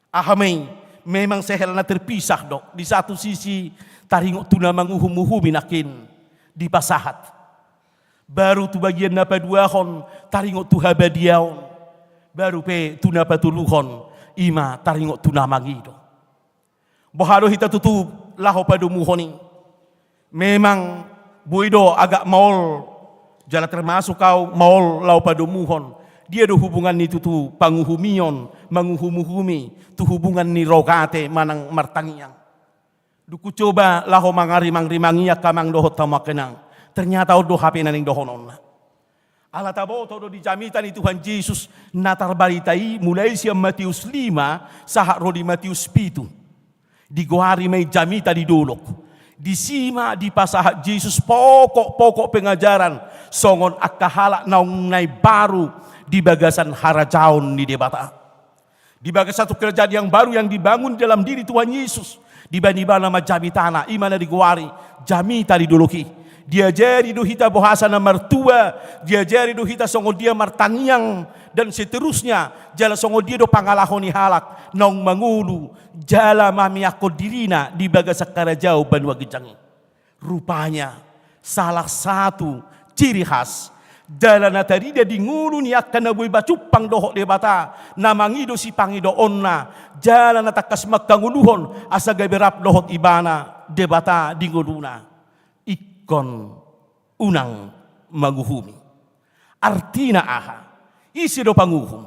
Aha ma i? Memang sehel na terpisah do. Di satu sisi taringot tu na manguhum-uhumi nangkin dipasahat. Baru tu bagian na paduahon taringot tu habadiaon. Baru pe tu na patoluhon ima taringot tu na mangido. Boha do hita tutu laho padomuhon i? Memang boi do agak maol, jala termasuk au maol laho padomuhon. Dia do hubungan ni tutu panguhumion, manguhum-uhumi, tu hubungan ni rogate manang martangiang. Dung hucoba laho mangarimang-rimangi angka amang dohot hamu angka inang, ternyata on do hape na naeng dohononna. Ala taboto do di jamita ni Tuhan Jesus na tarbarita i mulai sian Matius lima sahat ro di Matius pitu. Digoari ma i jamita di dolok. Disi ma dipasahat Jesus pokok-pokok pengajaran songon angka halak naung na imbaru di bagasan harajaon ni Debata. Di bagasan satu kerajaan yang baru yang dibangun dalam diri Tuhan Yesus, dibahen ibana ma jamitana, ima na digoari jamita di dolok i. Diajari do hita bohasa na martua, diajari do hita songon dia martangiang, dan seterusnya, jala songon dia do pangalaho ni halak naung mangolu jala mameakkon dirina di bagasan harajaon banua ginjang i. Rupanya, salah satu ciri khas jala na tarida di ngolu ni angka na boi bacumpang dohot Debata, na mangido sipangidoonna, jala na tangkas mangkangoluhon asa gabe rap dohot ibana Debata di ngoluna. Ingkon unang manguhumi. Artina aha? Ise do panguhum?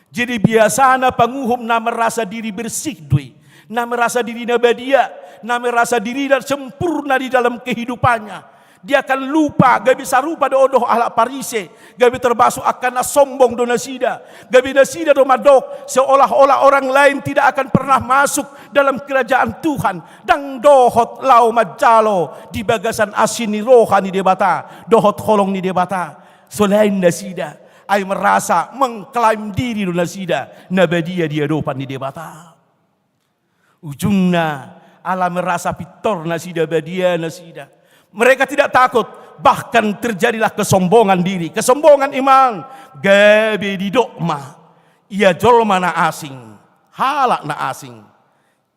Jadi biasana panguhum na merasa diri bersih do i, na merasa dirina badia, na merasa dirina sempurna di dalam kehidupannya. Dia akan lupa, gabe sarupa do dohot halak Parise, gabe termasuk angka na sombong do nasida, gabe nasida do mandok seolah-olah orang lain tidak akan pernah masuk dalam kerajaan Tuhan. Ndang dohot laho manjalo di bagasan asi ni roha ni Debata dohot holong ni Debata. Selain nasida, ai merasa mengklaim diri do nasida na badia di adopan ni Debata. Ujungna, ala merasa pintor nasida, badia nasida, mereka tidak takut, bahkan terjadilah kesombongan diri, kesombongan iman. Gabe didok ma ia jolma na asing, halak na asing.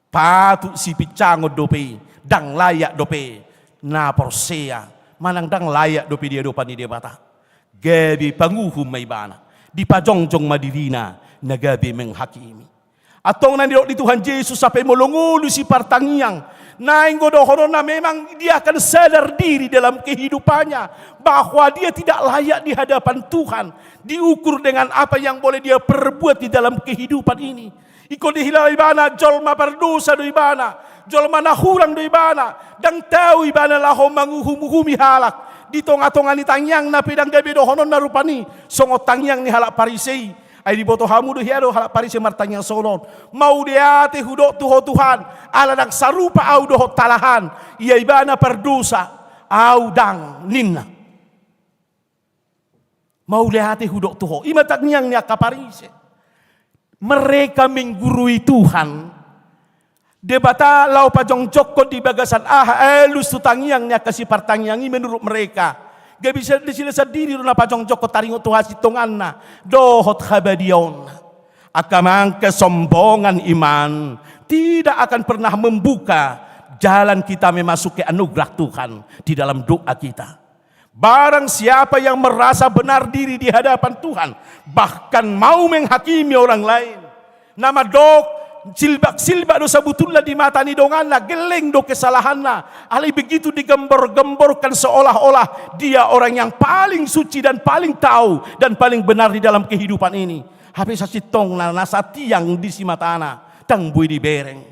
Patut sipincangon dope i, ndang layak dope na porsea, manang ndang layak dope di adopan ni Debata. Gabe panguhum ma ibana, dipajongjong ma dirina na gabe menghakimi. Antong na nidok ni Tuhan Jesus, sampe molo ngolu sipartangiang, naeng do dohononna memang dia akan sadar diri dalam kehidupannya bahwa dia tidak layak di hadapan Tuhan, diukur dengan apa yang boleh dia perbuat di dalam kehidupan ini. Ingkon dihilala ibana jolma pardosa do ibana, jolma na hurang do ibana, ndang tau ibana laho manguhum-uhumi halak. Di tonga-tonga ni tangiangna pe ndang gabe dohononna rupani songon tangiang ni halak Parise i. Ai diboto hamu do hea do halak Parise martangiang songon on: Mauliate hudok tu Ho Tuhan, ala ndang sarupa ahu dohot halahan, ia ibana pardosa, ahu ndang, ninna. Mauliate hudok tu Ho. Ima tangiang ni angka Parise. Mereka menggurui Tuhan. Debata laho pajongjongkon di bagasan aha? Alus tu tangiang ni angka sipartangiang i menurut mereka. Gabe nasida sandiri do na pajongjongkon taringot tu hasintonganna dohot habadiaonna. Angka amang, kesombongan iman tidak akan pernah membuka jalan kita memasuki anugerah Tuhan di dalam doa kita. Barang siapa yang merasa benar diri di hadapan Tuhan, bahkan mau menghakimi orang lain, na mandok silbak-silbak do sabutulna di mata ni donganna, gelleng do kesalahanna, alai begitu digembor-gemborkan seolah-olah dia orang yang paling suci dan paling tahu dan paling benar di dalam kehidupan ini. Hape sasintongna na satiang di simatana, ndang boi dibereng.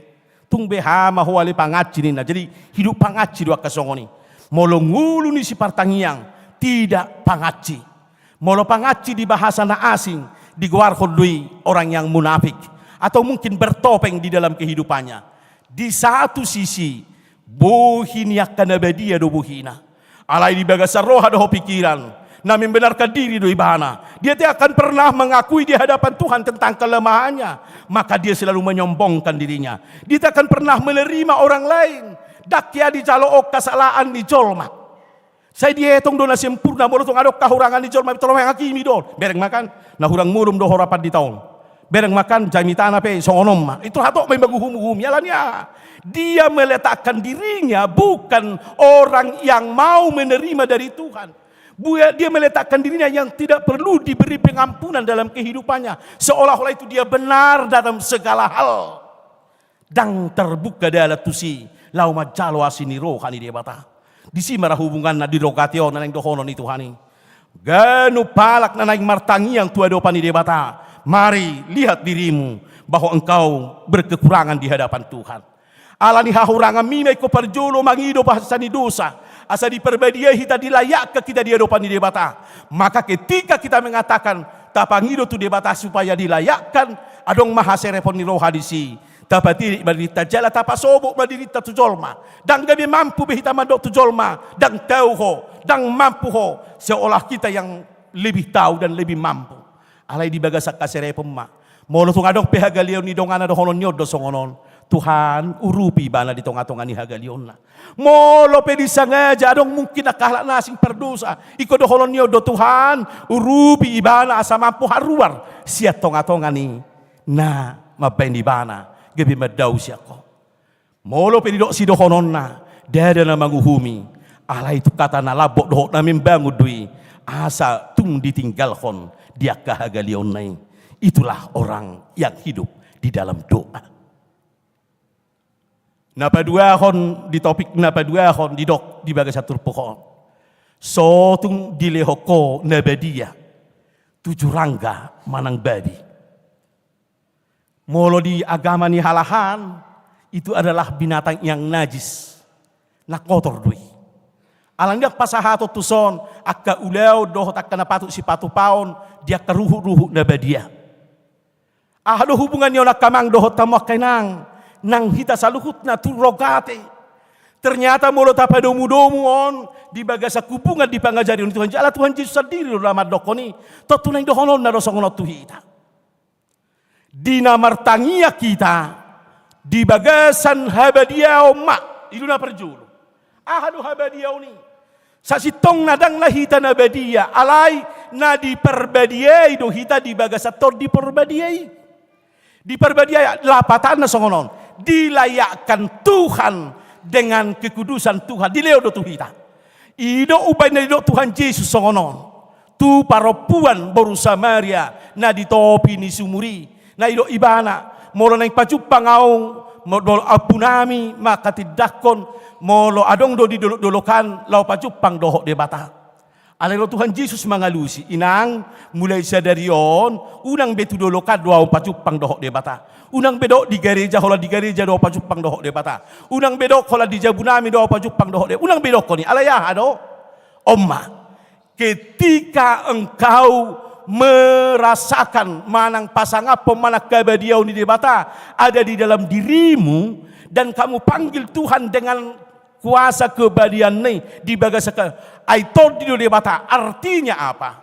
Tung beha ma ho ale pangansi, ninna. Jadi hidup pangansi do angka songon i. Molo ngolu ni sipartangiang, tidak pangansi. Molo pangansi di bahasa na asing, digoarhon do i orang yang munafik, atau mungkin bertopeng di dalam kehidupannya. Di satu sisi, bohi ni angka na badia do bohina. Alai di bagasan roha dohot pikiran, na membenarkan diri do ibana. Dia tidak akan pernah mengakui di hadapan Tuhan tentang kelemahannya. Maka dia selalu menyombongkan dirinya. Dia tidak akan pernah menerima orang lain. Ndang hea dijalo on hasalaan ni jolma. Sai dietong do na sempurna, molo tung adong hahurangan ni jolma, tolong menghakimi do. Bereng ma kan, na hurang molom do ho rap di taon. Bereng makan jamitana pe songon on ma. Itu hatop ma i manguhum-uhumi. Alani aha? Dia meletakkan dirinya bukan orang yang mau menerima dari Tuhan. Buat dia meletakkan dirinya yang tidak perlu diberi pengampunan dalam kehidupannya. Seolah-olah itu dia benar dalam segala hal. Ndang terbuka dalan tusi laho manjalo asi ni roha ni Debata. Disi ma ra hubunganna di rogate on na naeng dohonon ni Tuhan i. Ganup halak na naeng martangiang tu adopan ni Debata, mari lihat dirimu bahwa engkau berkekurangan di hadapan Tuhan. Alani hahuranganmi ma ingkon parjolo mangido bahasa ni dosa, asa diparbadiai hita, dilayakkan hita di adopan ni Debata. Maka ketika kita mengatakan, tapangido tu Debata supaya dilayakkan, adong ma haserepon ni roha disi. Tapatirik ma dirinta jala tapasobut ma dirinta tu jolma. Ndang gabe mampu be hita mandok tu jolma, ndang tau ho, ndang mampu ho, seolah kita yang lebih tahu dan lebih mampu. Alai di bagasan haserepon ma. Molo tung adong pe hagaleon ni dongan na dohonon ni on do songon on, Tuhan, urupi ibana di tonga-tonga ni hagaleonna. Molo pe disangaja adong mungkin angka halak na asing pardosa, ingkon dohonon ni on do, Tuhan, urupi ibana asa mampu haruar sian tonga-tonga ni na mambaen ibana gabe mandao sian Ho. Molo pe didok sidohononna, ndada na manguhumi, alai tu kata na lambok dohot na membangun do i, asa tung ditinggalhon di angka hagaleonna i. Itulah orang yang hidup di dalam doa. Na paduahon di topik, na paduahon didok di bagasan turpuk on. So tung dilehon Ho na badia tu jurangga manang babi. Molo di agama ni halak an, itu adalah binatang yang najis, na kotor do i. Alani ndang pasahaton tuson angka ulaon dohot angka na patut sipatupaon di angka ruhut-ruhut na badia. Aha do hubungan ni on angka amang dohot hamu angka inang, nang hita saluhutna tu rogate? Ternyata molo tapadomu-domu on di bagasan hubungan di pangajarion ni Tuhan, jala Tuhan Jesus sandiri do na mandokkon i, tontu naeng dohononna do songon on tu hita. Di na martangiang hita di bagasan habadiaon ma, i do na parjolo. Aha do habadiaon i? Sasintongna ndang na hita na badia, alai na diparbadiai do hita di bagasan Tondi Parbadia i. Diparbadiai, lapatanna songon on, dilayakkan Tuhan dengan kekudusan Tuhan, dilehon do tu hita. I do umbahen na didok Tuhan Jesus songon on tu parompuan boru Samaria na di topi ni sumur i. Na didok ibana, molo naeng pajumpang ahu, mo-, dol-, ompunami mangkatindangkon, molo adong do di dolok-dolok an, laho pajumpang dohot Debata. Alai ro Tuhan Jesus mangalusi, inang, mulai sadari on, unang be tu dolok an do ahu pajumpang dohot Debata. Unang be dohot di gareja, holan di gareja do ahu pajumpang dohot Debata. Unang be dohot holan di jabunami do ahu pajumpang dohot Debata. Unang be dohonon i, alai aha do? On ma. Ketika engkau merasakan manang pasangaphon manang habadiaon ni Debata ada di dalam dirimu, dan kamu panggil Tuhan dengan kuasa kebadiaonNa i di bagasan, ai tondi do Debata. Artinya apa?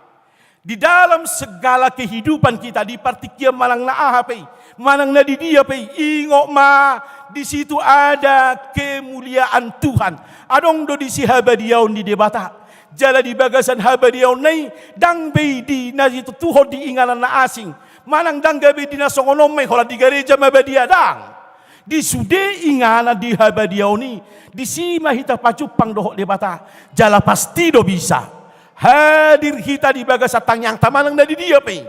Di dalam segala kehidupan kita, di partingkian manang na aha pe i, manang na di dia pe i, ingot ma, di situ ada kemuliaan Tuhan. Adong do disi habadiaon ni Debata. Jala di bagasan habadiaonNa i, ndang be i di na situtuhon di inganan na asing. Manang ndang gabe di na songon on ma i, holan di gareja ma badia, ndang. Di sude inganan di habadiaon i, disi ma hita pajumpang dohot Debata. Jala pasti do bisa hadir hita di bagasan tangiangta manang na di dia pe i.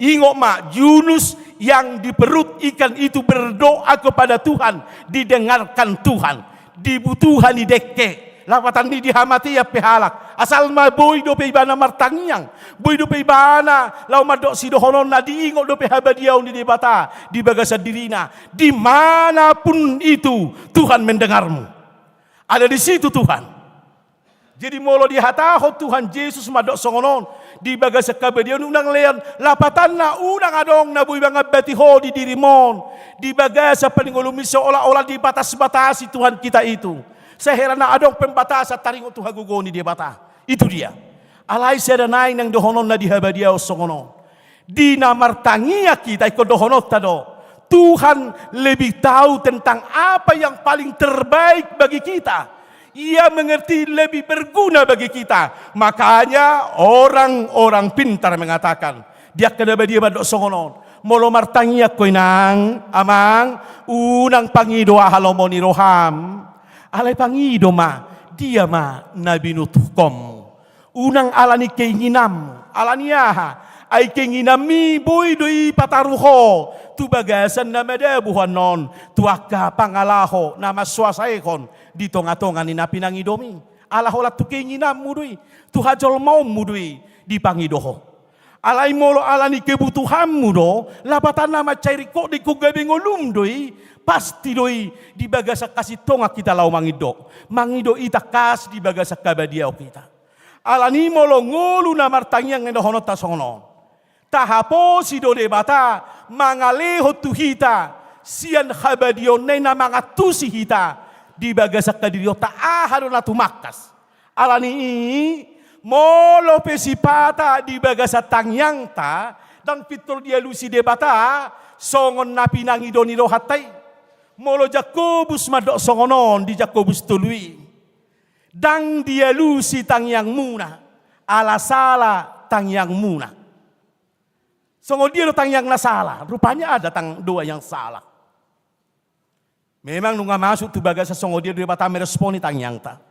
Ingot ma, Yunus yang di perut ikan itu berdoa kepada Tuhan, didengarkan Tuhan. Di butuha ni dengke, lapatan ni di hamatean pe halak, asal ma boi dope ibana martangiang, boi dope ibana laho mandok sidohononna, diingot dope habadiaon ni Debata di bagasan dirina. Di mana pun itu, Tuhan mendengarmu. Ada di situ Tuhan. Jadi molo dihatahon Tuhan Jesus mandok songon on, di bagasan habadiaon, unang lean, lapatanna unang adong na boi mangambati ho di dirim on, di bagasan parngoluanmi, seolah-olah dibatas-batasi Tuhan kita itu. Sai hera na adong pembatasan taringot tu hagogoon ni Debata. Itu dia. Alai sada nai naeng dohononna di habadiaon songon on. Di na martangiang hita, ingkon dohononta do, Tuhan lebih tahu tentang apa yang paling terbaik bagi kita. Ia mengerti lebih berguna bagi kita. Makanya orang-orang pintar mengatakan, di angka na badia mandok songon on, Molo martangiang ho inang, amang, unang pangido aha lomo ni roham. Alai pangido ma, dia ma na binutuhkonmu. Unang ala ni keinginanmu, ala ni aha? Ai keinginanmi boi do i pataru ho tu bagasan na madabu ho annon, tu angka pangalaho na mansuasaehon di tonga-tonga ni na pinangidomi. Ala holan tu keinginanmu do i, tu hajolmaonmu do i dipangido ho. Alai molo ala ni kebutuhanmu do, lapatanna mansai ringkot do ingkon gabe ngolum do i, pasti do i di bagasan hasintongan hita laho mangido. Mangido i tangkas di bagasan habadiaon hita. Ala ni i molo ngolu na martangiang na nidohononta songon on, tahaposi do Debata mangalehon tu hita sian habadiaonna i na mangantusi hita di bagasan hadirionta, aha do na tumangkas. Ala ni i, molo pe sipata di bagasan tangiangta ndang pintor dialusi Debata songon na pinangido ni rohanta i. Molo Jakobus mandok songon on di Jakobus tolu i, ndang dialusi tangiangmuna, ala sala tangiangmuna. Songon dia do tangiang na sala? Rupanya ada tang-, doa yang salah. Memang nunga masuk tu bagasan songon dia do Debata meresponi tangiangta.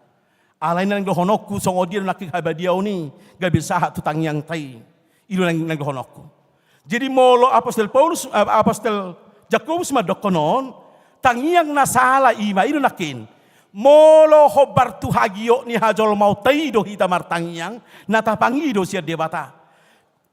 Alai na naeng dohononku, songon dia do nangkin habadiaon i gabe sahat tu tangiangta i. I do naeng, naeng dohononku. Jadi molo apostel Paulus, eh, apostel Jakobus mandokkon on, tangiang na sala i ma, i do nangkin. Molo hombar tu hagiot ni hajolmaonta i do hita martangiang, na tapangido sian Debata.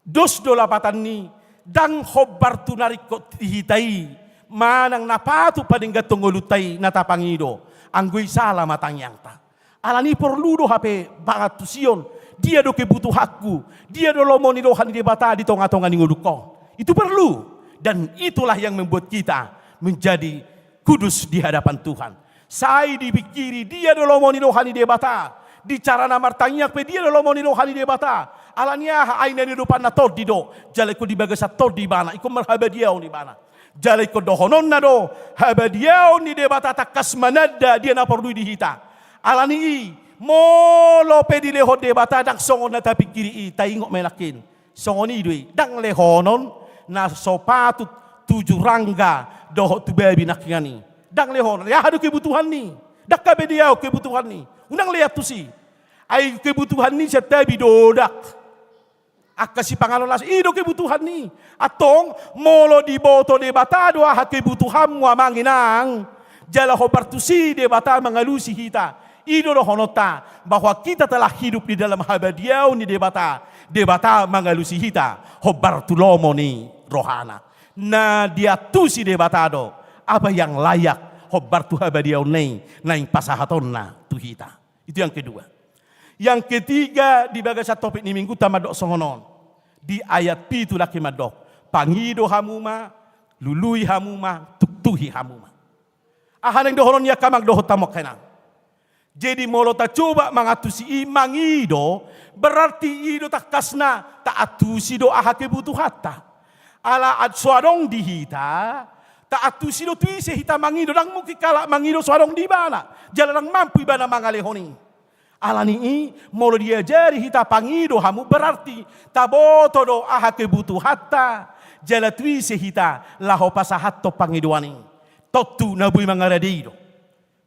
Dos do lapatan ni, ndang hombar tu na ringkot di hita i, manang na patut padengganhon ngolunta i na tapangido, anggo i sala ma tangiangta. Ala ni i porlu do hape pangantusion, dia do kebutuhanku, dia do lomo ni roha ni Debata di tonga-tonga ni ngolungkon. Itu perlu, dan itulah yang membuat kita menjadi kudus di hadapan Tuhan. Sai dipingkiri dia do lomo ni roha ni Debata. Di cara na martangiang pe dia do lomo ni roha ni Debata. Ala ni aha? Ai na niadopanna tondi do. Jala ingkon di bagasan tondi ibana, ingkon marhabadiaon ibana. Jala ingkon dohononna do, habadiaon ni Debata tangkas mananda dia na porlu i di hita. Ala ni i, molo pe dilehon Debata ndang songon na tapingkiri i, taingot ma i nangkin. Songon i do i, ndang lehonon na so patut tu jurangga dohot tu babi nangkiningan i. Ndang lehonon, ai aha do kebutuhan ni? Ndang habadiaon kebutuhan ni. Unang lean tusi. Ai kebutuhan ni sian tabi dodak. Angka sipanganon las, i do kebutuhan ni. Antong, molo diboto Debata do aha kebutuhanmu amang inang, jala hombar tusi Debata mangalusi hita. I do dohononta, bahwa kita telah hidup di dalam habadiaon ni Debata. Debata mangalusi hita hombar tu lomo ni rohana. Na diantusi Debata do apa yang layak hombar tu habadiaonna i naeng pasahatonna tu hita. Itu yang kedua. Yang ketiga, di bagasan topik ni Mingguta mandok songon on. Di ayat pitu nangkin mandok, pangido hamu ma, lului hamu ma, tuktuhi hamu ma. Aha naeng dohonon ni angka amang dohot hamu angka inang? Jadi molo tacoba mangantusi i, mangido, berarti i do tangkasna taantusi do aha kebutuhanta. Ala so adong di hita, taantusi do tu ise hita mangido, ndang mungkin halak mangido so adong di ibana, jala ndang mampu ibana mangalehon i. Ala ni i, molo diajari hita pangido hamu, berarti taboto do aha kebutuhanta, jala tu ise hita laho pasahathon pangidoan i. Tontu na boi mangaradei do.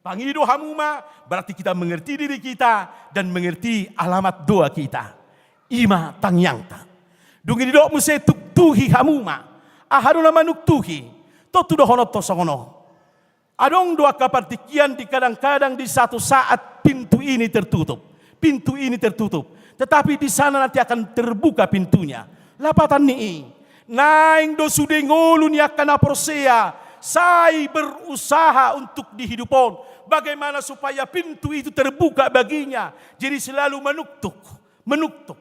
Pangido hamu ma, berarti kita mengerti diri kita dan mengerti alamat doa kita. I ma tangiangta. Dung i didok muse tuktuhi hamu ma. Aha do na manuktuhi? Tontu dohononta songon on. Adong do angka partingkian di kadang-kadang di satu saat pintu ini tertutup. Pintu ini tertutup. Tetapi di sana nanti akan terbuka pintunya. Lapatan ni i, naeng do sude ngolu ni angka na porsea sai berusaha untuk di hidup on, bagaimana supaya pintu itu terbuka baginya. Jadi selalu menuktuk, menuktuk.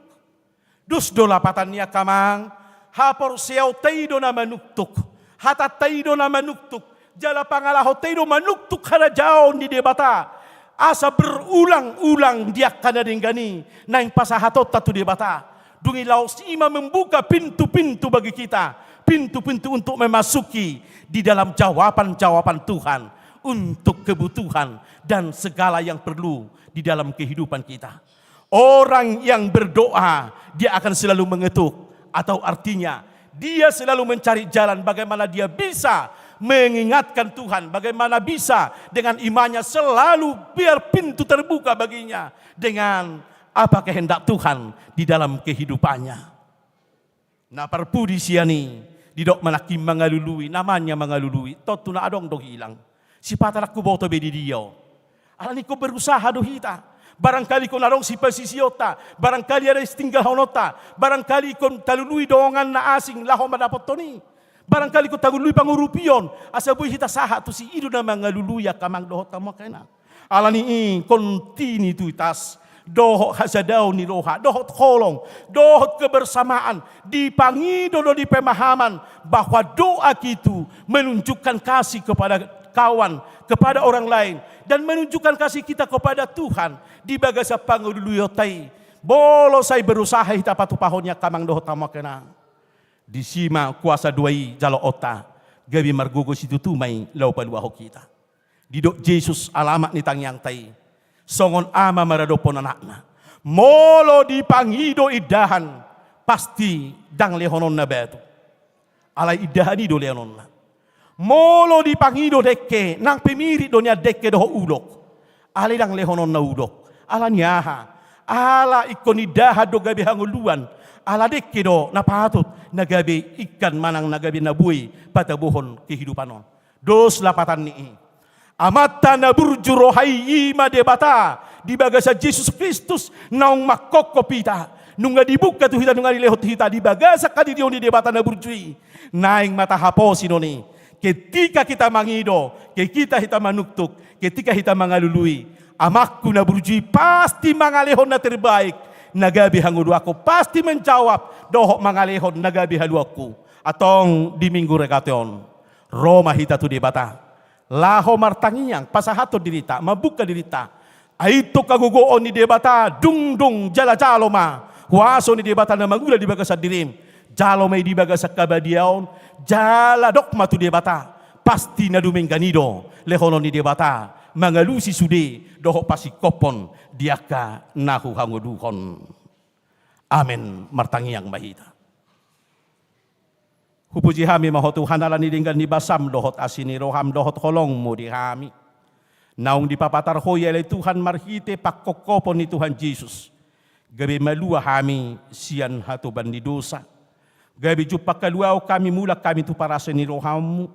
Dos do lapatan ni angka amang, haporseaonta i do na manuktuk, hatanta i do na manuktuk, jala pangalahonta i do manuktuk harajaon ni Debata. Asa berulang-ulang di angka na denggan i naeng pasahatonta tu Debata. Dung i laos i ma membuka pintu-pintu bagi kita, pintu-pintu untuk memasuki di dalam jawaban-jawaban Tuhan untuk kebutuhan dan segala yang perlu di dalam kehidupan kita. Orang yang berdoa, dia akan selalu mengetuk, atau artinya Dia selalu mencari jalan bagaimana dia bisa mengingatkan Tuhan, bagaimana bisa dengan imannya selalu biar pintu terbuka baginya dengan apa kehendak Tuhan di dalam kehidupannya. Na parpudi sian i, didok ma nangkin mangalului, na manang mangalului, tontu na adong do hilang. Sipata ndang huboto be di dia on. Alani ingkon berusaha do hita. Barangkali ingkon adong sipasisionta, barangkali ada sitinggalhononta, barangkali ingkon talului dongan na asing laho mandapothon i. Barangkali ingkon talului pangurupion, asa boi hita sahat tusi. I do na mangalului angka amang dohot hamu inang. Alani i, kontinuitas dohot hasadaon ni roha, dohot holong, dohot kebersamaan, dipangido do di pemahaman bahwa doa itu menunjukkan kasih kepada kawan, kepada orang lain, dan menunjukkan kasih kita kepada Tuhan di bagasan pangaluluionta i. Molo sai berusaha hita patupahon i angka amang dohot hamu inang, disi ma kuasa doa i jaloonta, gabe margogo situtu ma i laho paluahon hita. Didok Jesus alamat ni tangiangta i, songon ama maradophon anakna. Molo dipangido indahan, pasti ndang lehononna batu. Alai indahan i do lehononna. Molo dipangido dengke, nang pe mirip do nian dengke dohot ulok. Alai ndang lehononna ulok. Alani aha? Ala ingkon indahan do gabe hangoluan. Ala dengke do na patut na gabe ingkan manang na gabe na boi patabuhon kehidupan on. Dos lapatan ni i. Amanta na burju roha i, i ma Debata, di bagasan Jesus Kristus naung manghophop hita. Nunga dibuka tu hita, nunga dilehon tu hita di bagasan hadirion ni Debata na burju i. Naeng ma tahaposi do i. Ketika hita mangido, ketika hita manuktuk, ketika hita mangalului, Amangku na burju i pasti mangalehon na terbaik, na gabe hangoluanku, pasti menjawab dohot mangalehon na gabe haluaonku. Antong di Minggu Regato on, ro ma hita tu Debata. Laho martangiang, pasahathon dirinta, mambuka dirinta. Ai tong hagogoon ni Debata, dung dung jala jalo ma huaso ni Debata na mangula di bagasan dirim. Jalo ma i di bagasan habadiaon, jala dok ma tu Debata. Pasti na dumenggan i do lehonon ni Debata, mangalusi sude dohot pasingkophon di angka na huhangoluhon. Amen. Martangiang ma hita. Hupuji hami ma Ho Tuhan, ala ni denggan ni basam dohot asi ni roham dohot holongmu di hami. Naung dipapatar Ho i ale Tuhan marhite pangkophopon ni Tuhan Jesus. Gabe malua hami sian hatoban ni dosa. Gabe jumpang haluaon hami, mulak hami tu parasai ni rohammu.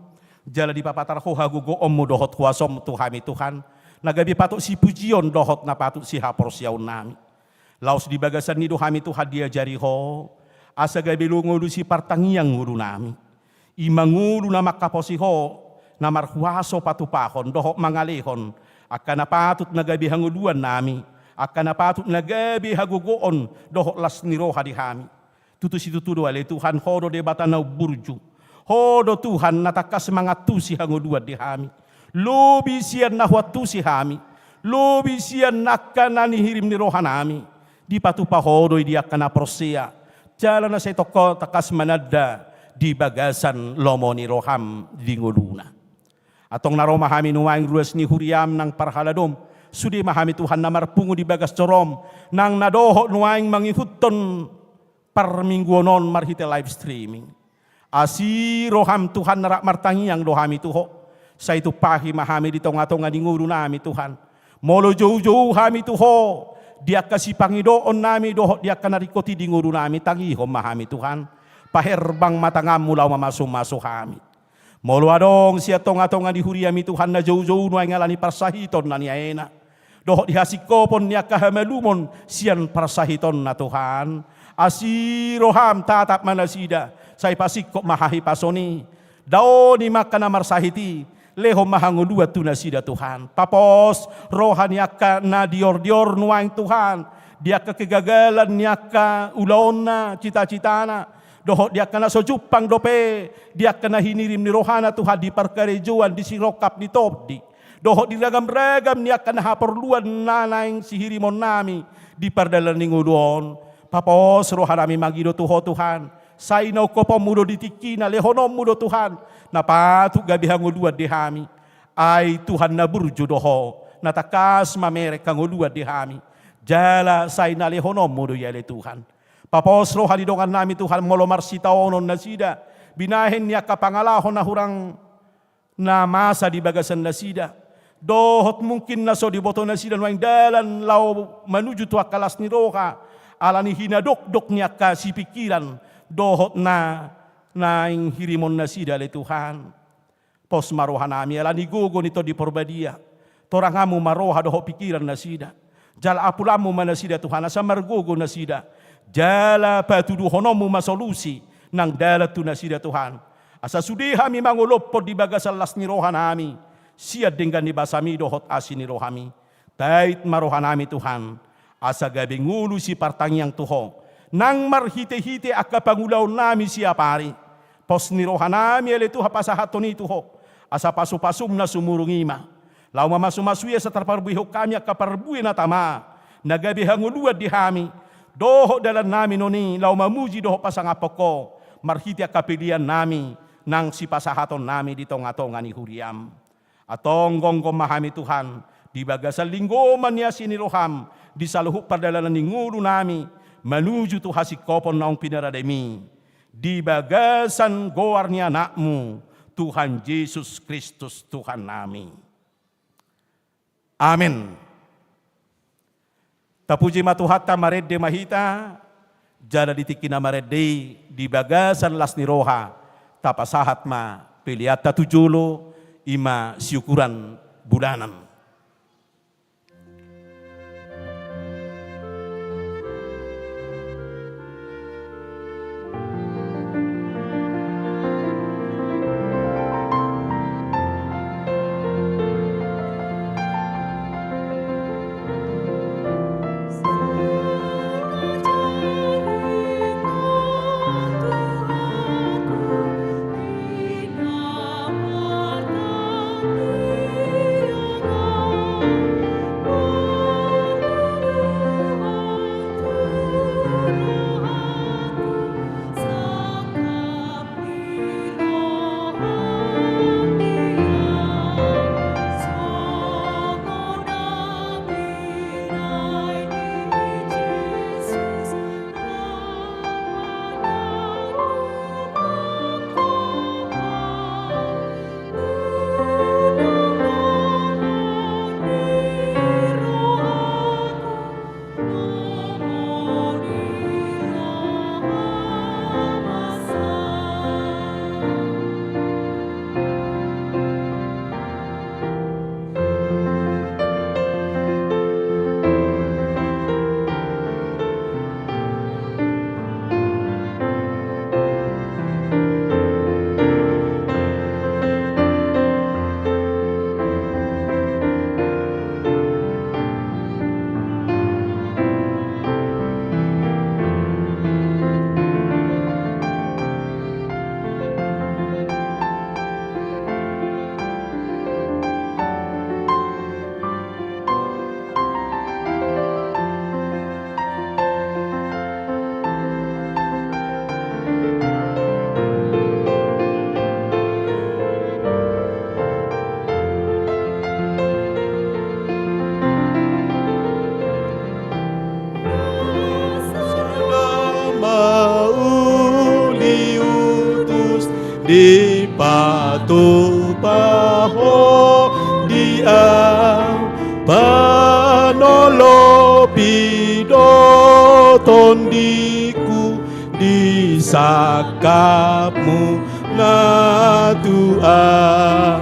Jala dipapatar Ho hagogoonmu dohot huasam tu hami Tuhan. Na gabe patut sipujion dohot na patut sihaporseaon nami. Laos di bagasan i do hami Tuhan diajari Ho, asa gabe ngolu sipartangiang ngolu nami. I ma ngolu na manghaposi Ho, na marhuaso patupahon dohot mangalehon angka na patut na gabe hangoluan nami, angka na patut na gabe hagogoon dohot las ni roha di hami. Tutu situtu do ale Tuhan, Ho do Debata na umburju. Ho do Tuhan na tangkas mangantusi hangoluan di hami. Lobi sian na huantusi hami. Lobi sian angka na nihirim ni roha nami. Dipatupa Ho do i di angka na porsea. Jala na sai tongtong tangkas mananda di bagasan lomo ni roham di ngoluna. Antong na ro ma hami nuaeng ruas ni huriam nang parhaladom. Sude ma hami Tuhan na marpungu di bagas jorom. Nang na dohot nuaeng mangihuthon parmingguon on marhite live streaming. Asi roham Tuhan na rap martangiang do hami tu Ho. Sai tumpahi ma hami di tongatonga ni ngolu nami Tuhan. Molo joujou hami tu Ho, di angka sipangidoon nami dohot di angka na ringkot i di ngolu nami, tangihon ma hami Tuhan. Paherbang ma tanganmu laho mamasumasu hami. Molo adong sian tongatonga ni huriami Tuhan na joujou nuaeng ala ni parsahitonna niaena dohot di hasingkopon ni angka hamalumon sian parsahitonna Tuhan. Asi roham tatap ma nasida, sai pasingkop ma hahipason i. Daoni ma angka na marsahit i, lehon ma hangoluan tu nasida Tuhan. Papos roha ni angka na diordior nuaeng Tuhan, di angka kegagalan ni angka ulaonna, citacitana, dohot di angka na so jumpang dope, di angka na hinirim ni rohana Tuhan di parkarejoan, di sirongkap ni tondi, dohot di ragamragam ni angka na haporluan na naeng sihirimon nami di pardalanan ni ngolu on. Papos roha nami mangido tu Ho Tuhan, sai na ungkoponmu do di tingkina, lehononmu do Tuhan na patut gabe hangoluan di hami. Ai Tuhan na burju do Ho, na tangkas mamereng hangoluan di hami. Jala sai na lehononmu do i ale Tuhan. Papos roha ni dongan nami Tuhan, molo marsitaonon nasida, binahen ni angka pangalaho na hurang na masa di bagasan nasida. Dohot mungkin na so diboto nasida nuaeng dalan laho manuju tu angka las ni roha, ala ni hinadokdok ni angka sipingkiran, dohot na naeng hirimon nasida ale Tuhan. Pos ma roha nami, ala ni gogo ni Tondi Porbadia. Toranganmu ma roha dohot pingkiran nasida. Jala apulanmu ma nasida Tuhan, asa margogo nasida. Jala patuduhononmu ma solusi nang dalan tu nasida Tuhan. Asa sude hami mangolophon di bagasan las ni roha nami. Sian denggan ni basami dohot asi ni rohami. Tait ma roha nami Tuhan, asa gabe ngolu sipartangiang tu Ho, nang marhitehite angka pangulaon nami siap ari. Pos ni roha nami ale Tuhan pasahathon i tu Ho, asa pasupasum na sumurung i ma. Laho mamasu-masui asa tarparbuehon hami angka parbue na tama, na gabe hangoluan di hami, dohot dalan nami non i laho mamuji dohot pasangaphon Ho, marhite angka pelean nami, nang sipasahaton nami di tonga-tonga ni huriam. Antong gomgom ma hami Tuhan, di bagasan linggoman ni asi ni roham, di saluhut pardalanan ni ngolu nami, manuju tu hasingkopon naung pinarademi, di bagasan goar ni Anakmu, Tuhan Jesus Kristus Tuhan nami. Amen. Tapuji ma Tuhanta, marende ma hita, jala di tingki na marende i di bagasan las ni roha, tapasahat ma peleanta tu jolo, i ma siukuran bulanan. Sada ma uliutus dipatupa Ho di au, panolopi do tondiku di sangkapmu na tua,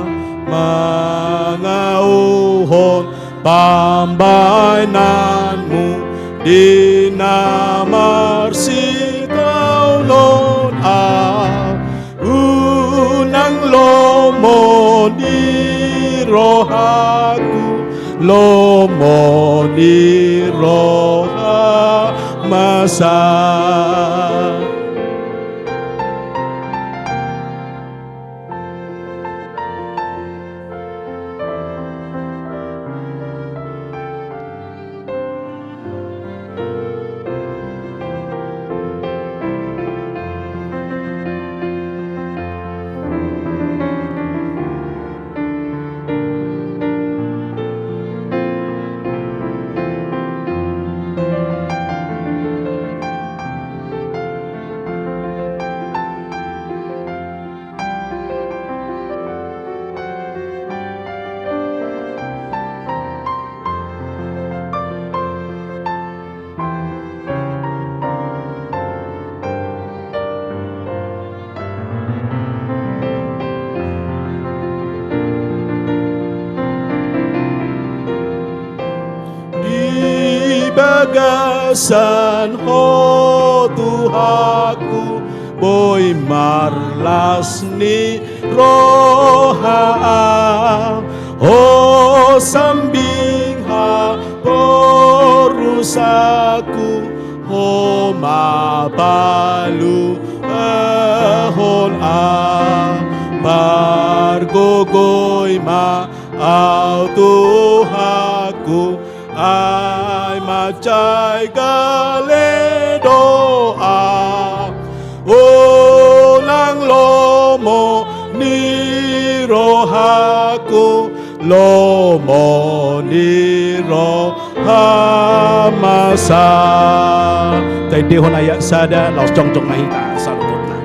mangauhon pambahenanmu di na marsitaonon au. Unang lomo ni rohaku, lomo ni roha ma sai. Gasan Ho Tuhanku, boi marlas ni roha au. Ho sambing haporusangku, Ho ma paluahon au. Pargogoi ma au Tuhanku, ai mansai gale do au. Unang lomo ni rohangku, lomo ni roham ma sa. Taendehon ayat sada, laos jongjong ma hita saluhutna.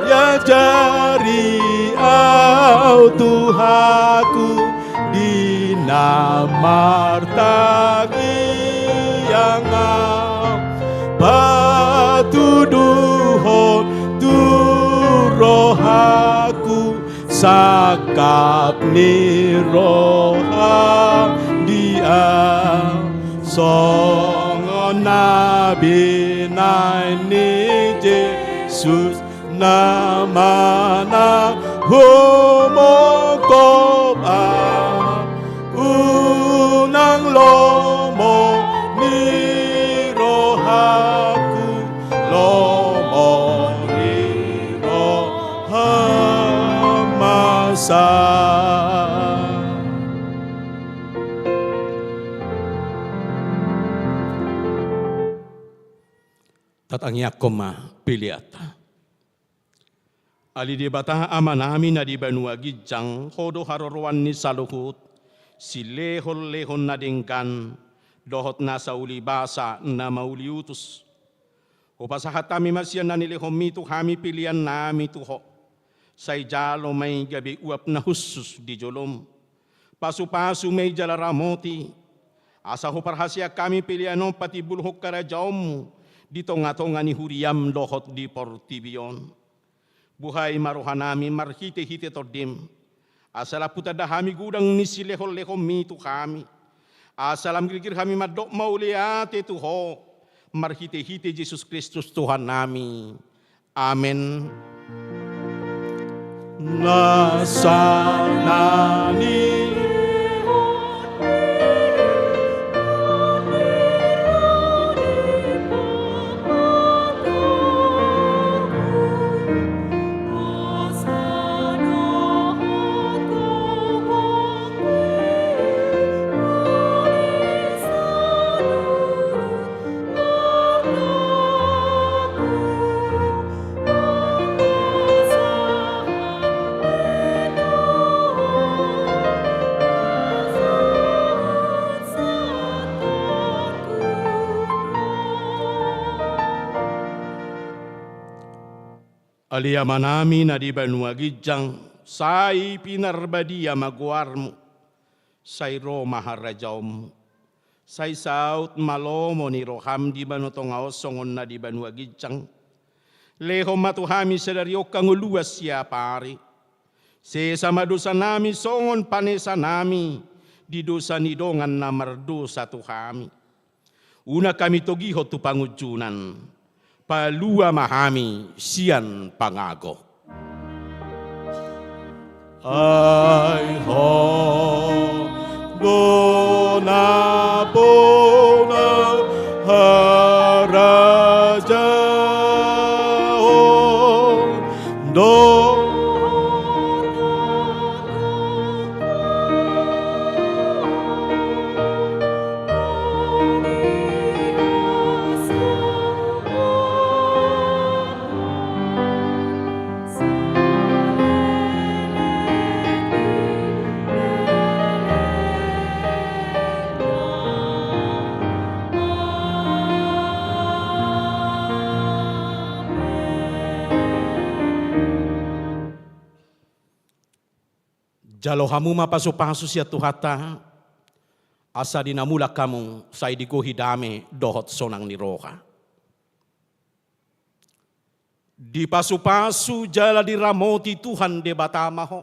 Ajari au Tuhanku, di na martangiang au, patuduhon tu rohangku sangkap ni roham di au. Songon na binahen ni Jesus, na manang humongkop au, unang lomo ni rohangku, lomo ni roham ma sa. Tatangiangkon ma peleanta. Ale Debata Amanami na di banua ginjang, Ho do haroroan ni saluhut silehonlehon na denggan dohot nasa ulibasa na mauliutus. Hupasahat hami ma sian na nilehonMi tu hami peleannami tu Ho. Sai jalo ma i gabe uap na hushus di joloM. Pasupasu ma i jala ramoti, asa huparhaseang hami pelean on patimbulhon harajaonMu di tongatonga ni huriaM dohot di portibi on. Buhai ma rohanami marhitehite TondiM, asa lam hutanda hami godang ni silehonlehonMi tu hami, asa lam girgir hami mandok mauliate tu Ho, marhitehite Jesus Kristus Tuhannami. Amen. Nasa na ni Ale Amanami na di banua ginjang, sai pinarbadia ma goarMu. Sai ro ma harajaonMu. Sai saut ma lomo ni rohaM di banua tonga on songon na di banua ginjang. Lehon ma tu hami sadari on hangoluan siapari. Sesa ma dosanami songon panesanami di dosa ni dongan na mardosa tu hami. Unang hami togihon tu pangunjunan. Palua ma hami sian pangago. Ai Ho do na bona harajaon dohot Jalo hamu ma pasupasu sian Tuhanta, asa di na mulak hamu sai digohi dame dohot sonang ni roha. Dipasupasu jala diramoti Tuhan Debata ma ho.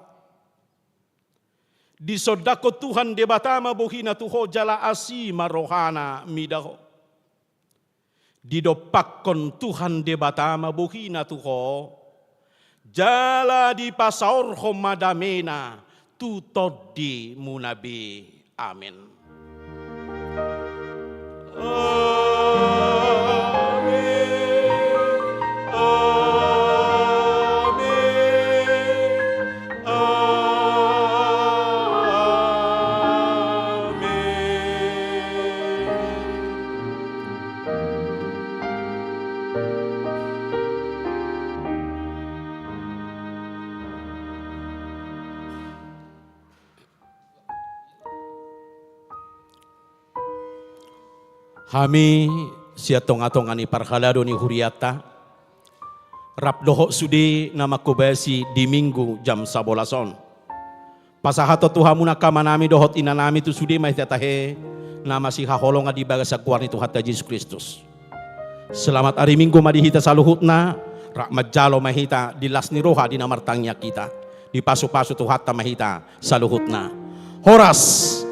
Disondangkon Tuhan Debata ma bohina tu ho jala asi ma rohana mida ho. Didompakkon Tuhan Debata ma bohina tu ho, jala dipasaorhon ma damena tu tondimuna be. Amen. Amen. Amen. Amen. Hami sian tongatonga ni parhalado ni hurianta, rap dohot sude na manghobasi di Minggu jam sabolas on, pasahathon tu hamu angka amanami dohot inanami tu sude ma hita tahe na masihaholongan di bagasan goar ni Tuhanta Jesus Kristus. Selamat ari Minggu ma di hita saluhutna, rap manjalo ma hita di las ni roha di na martangiang hita. Dipasupasu Tuhanta ma hita saluhutna. Horas.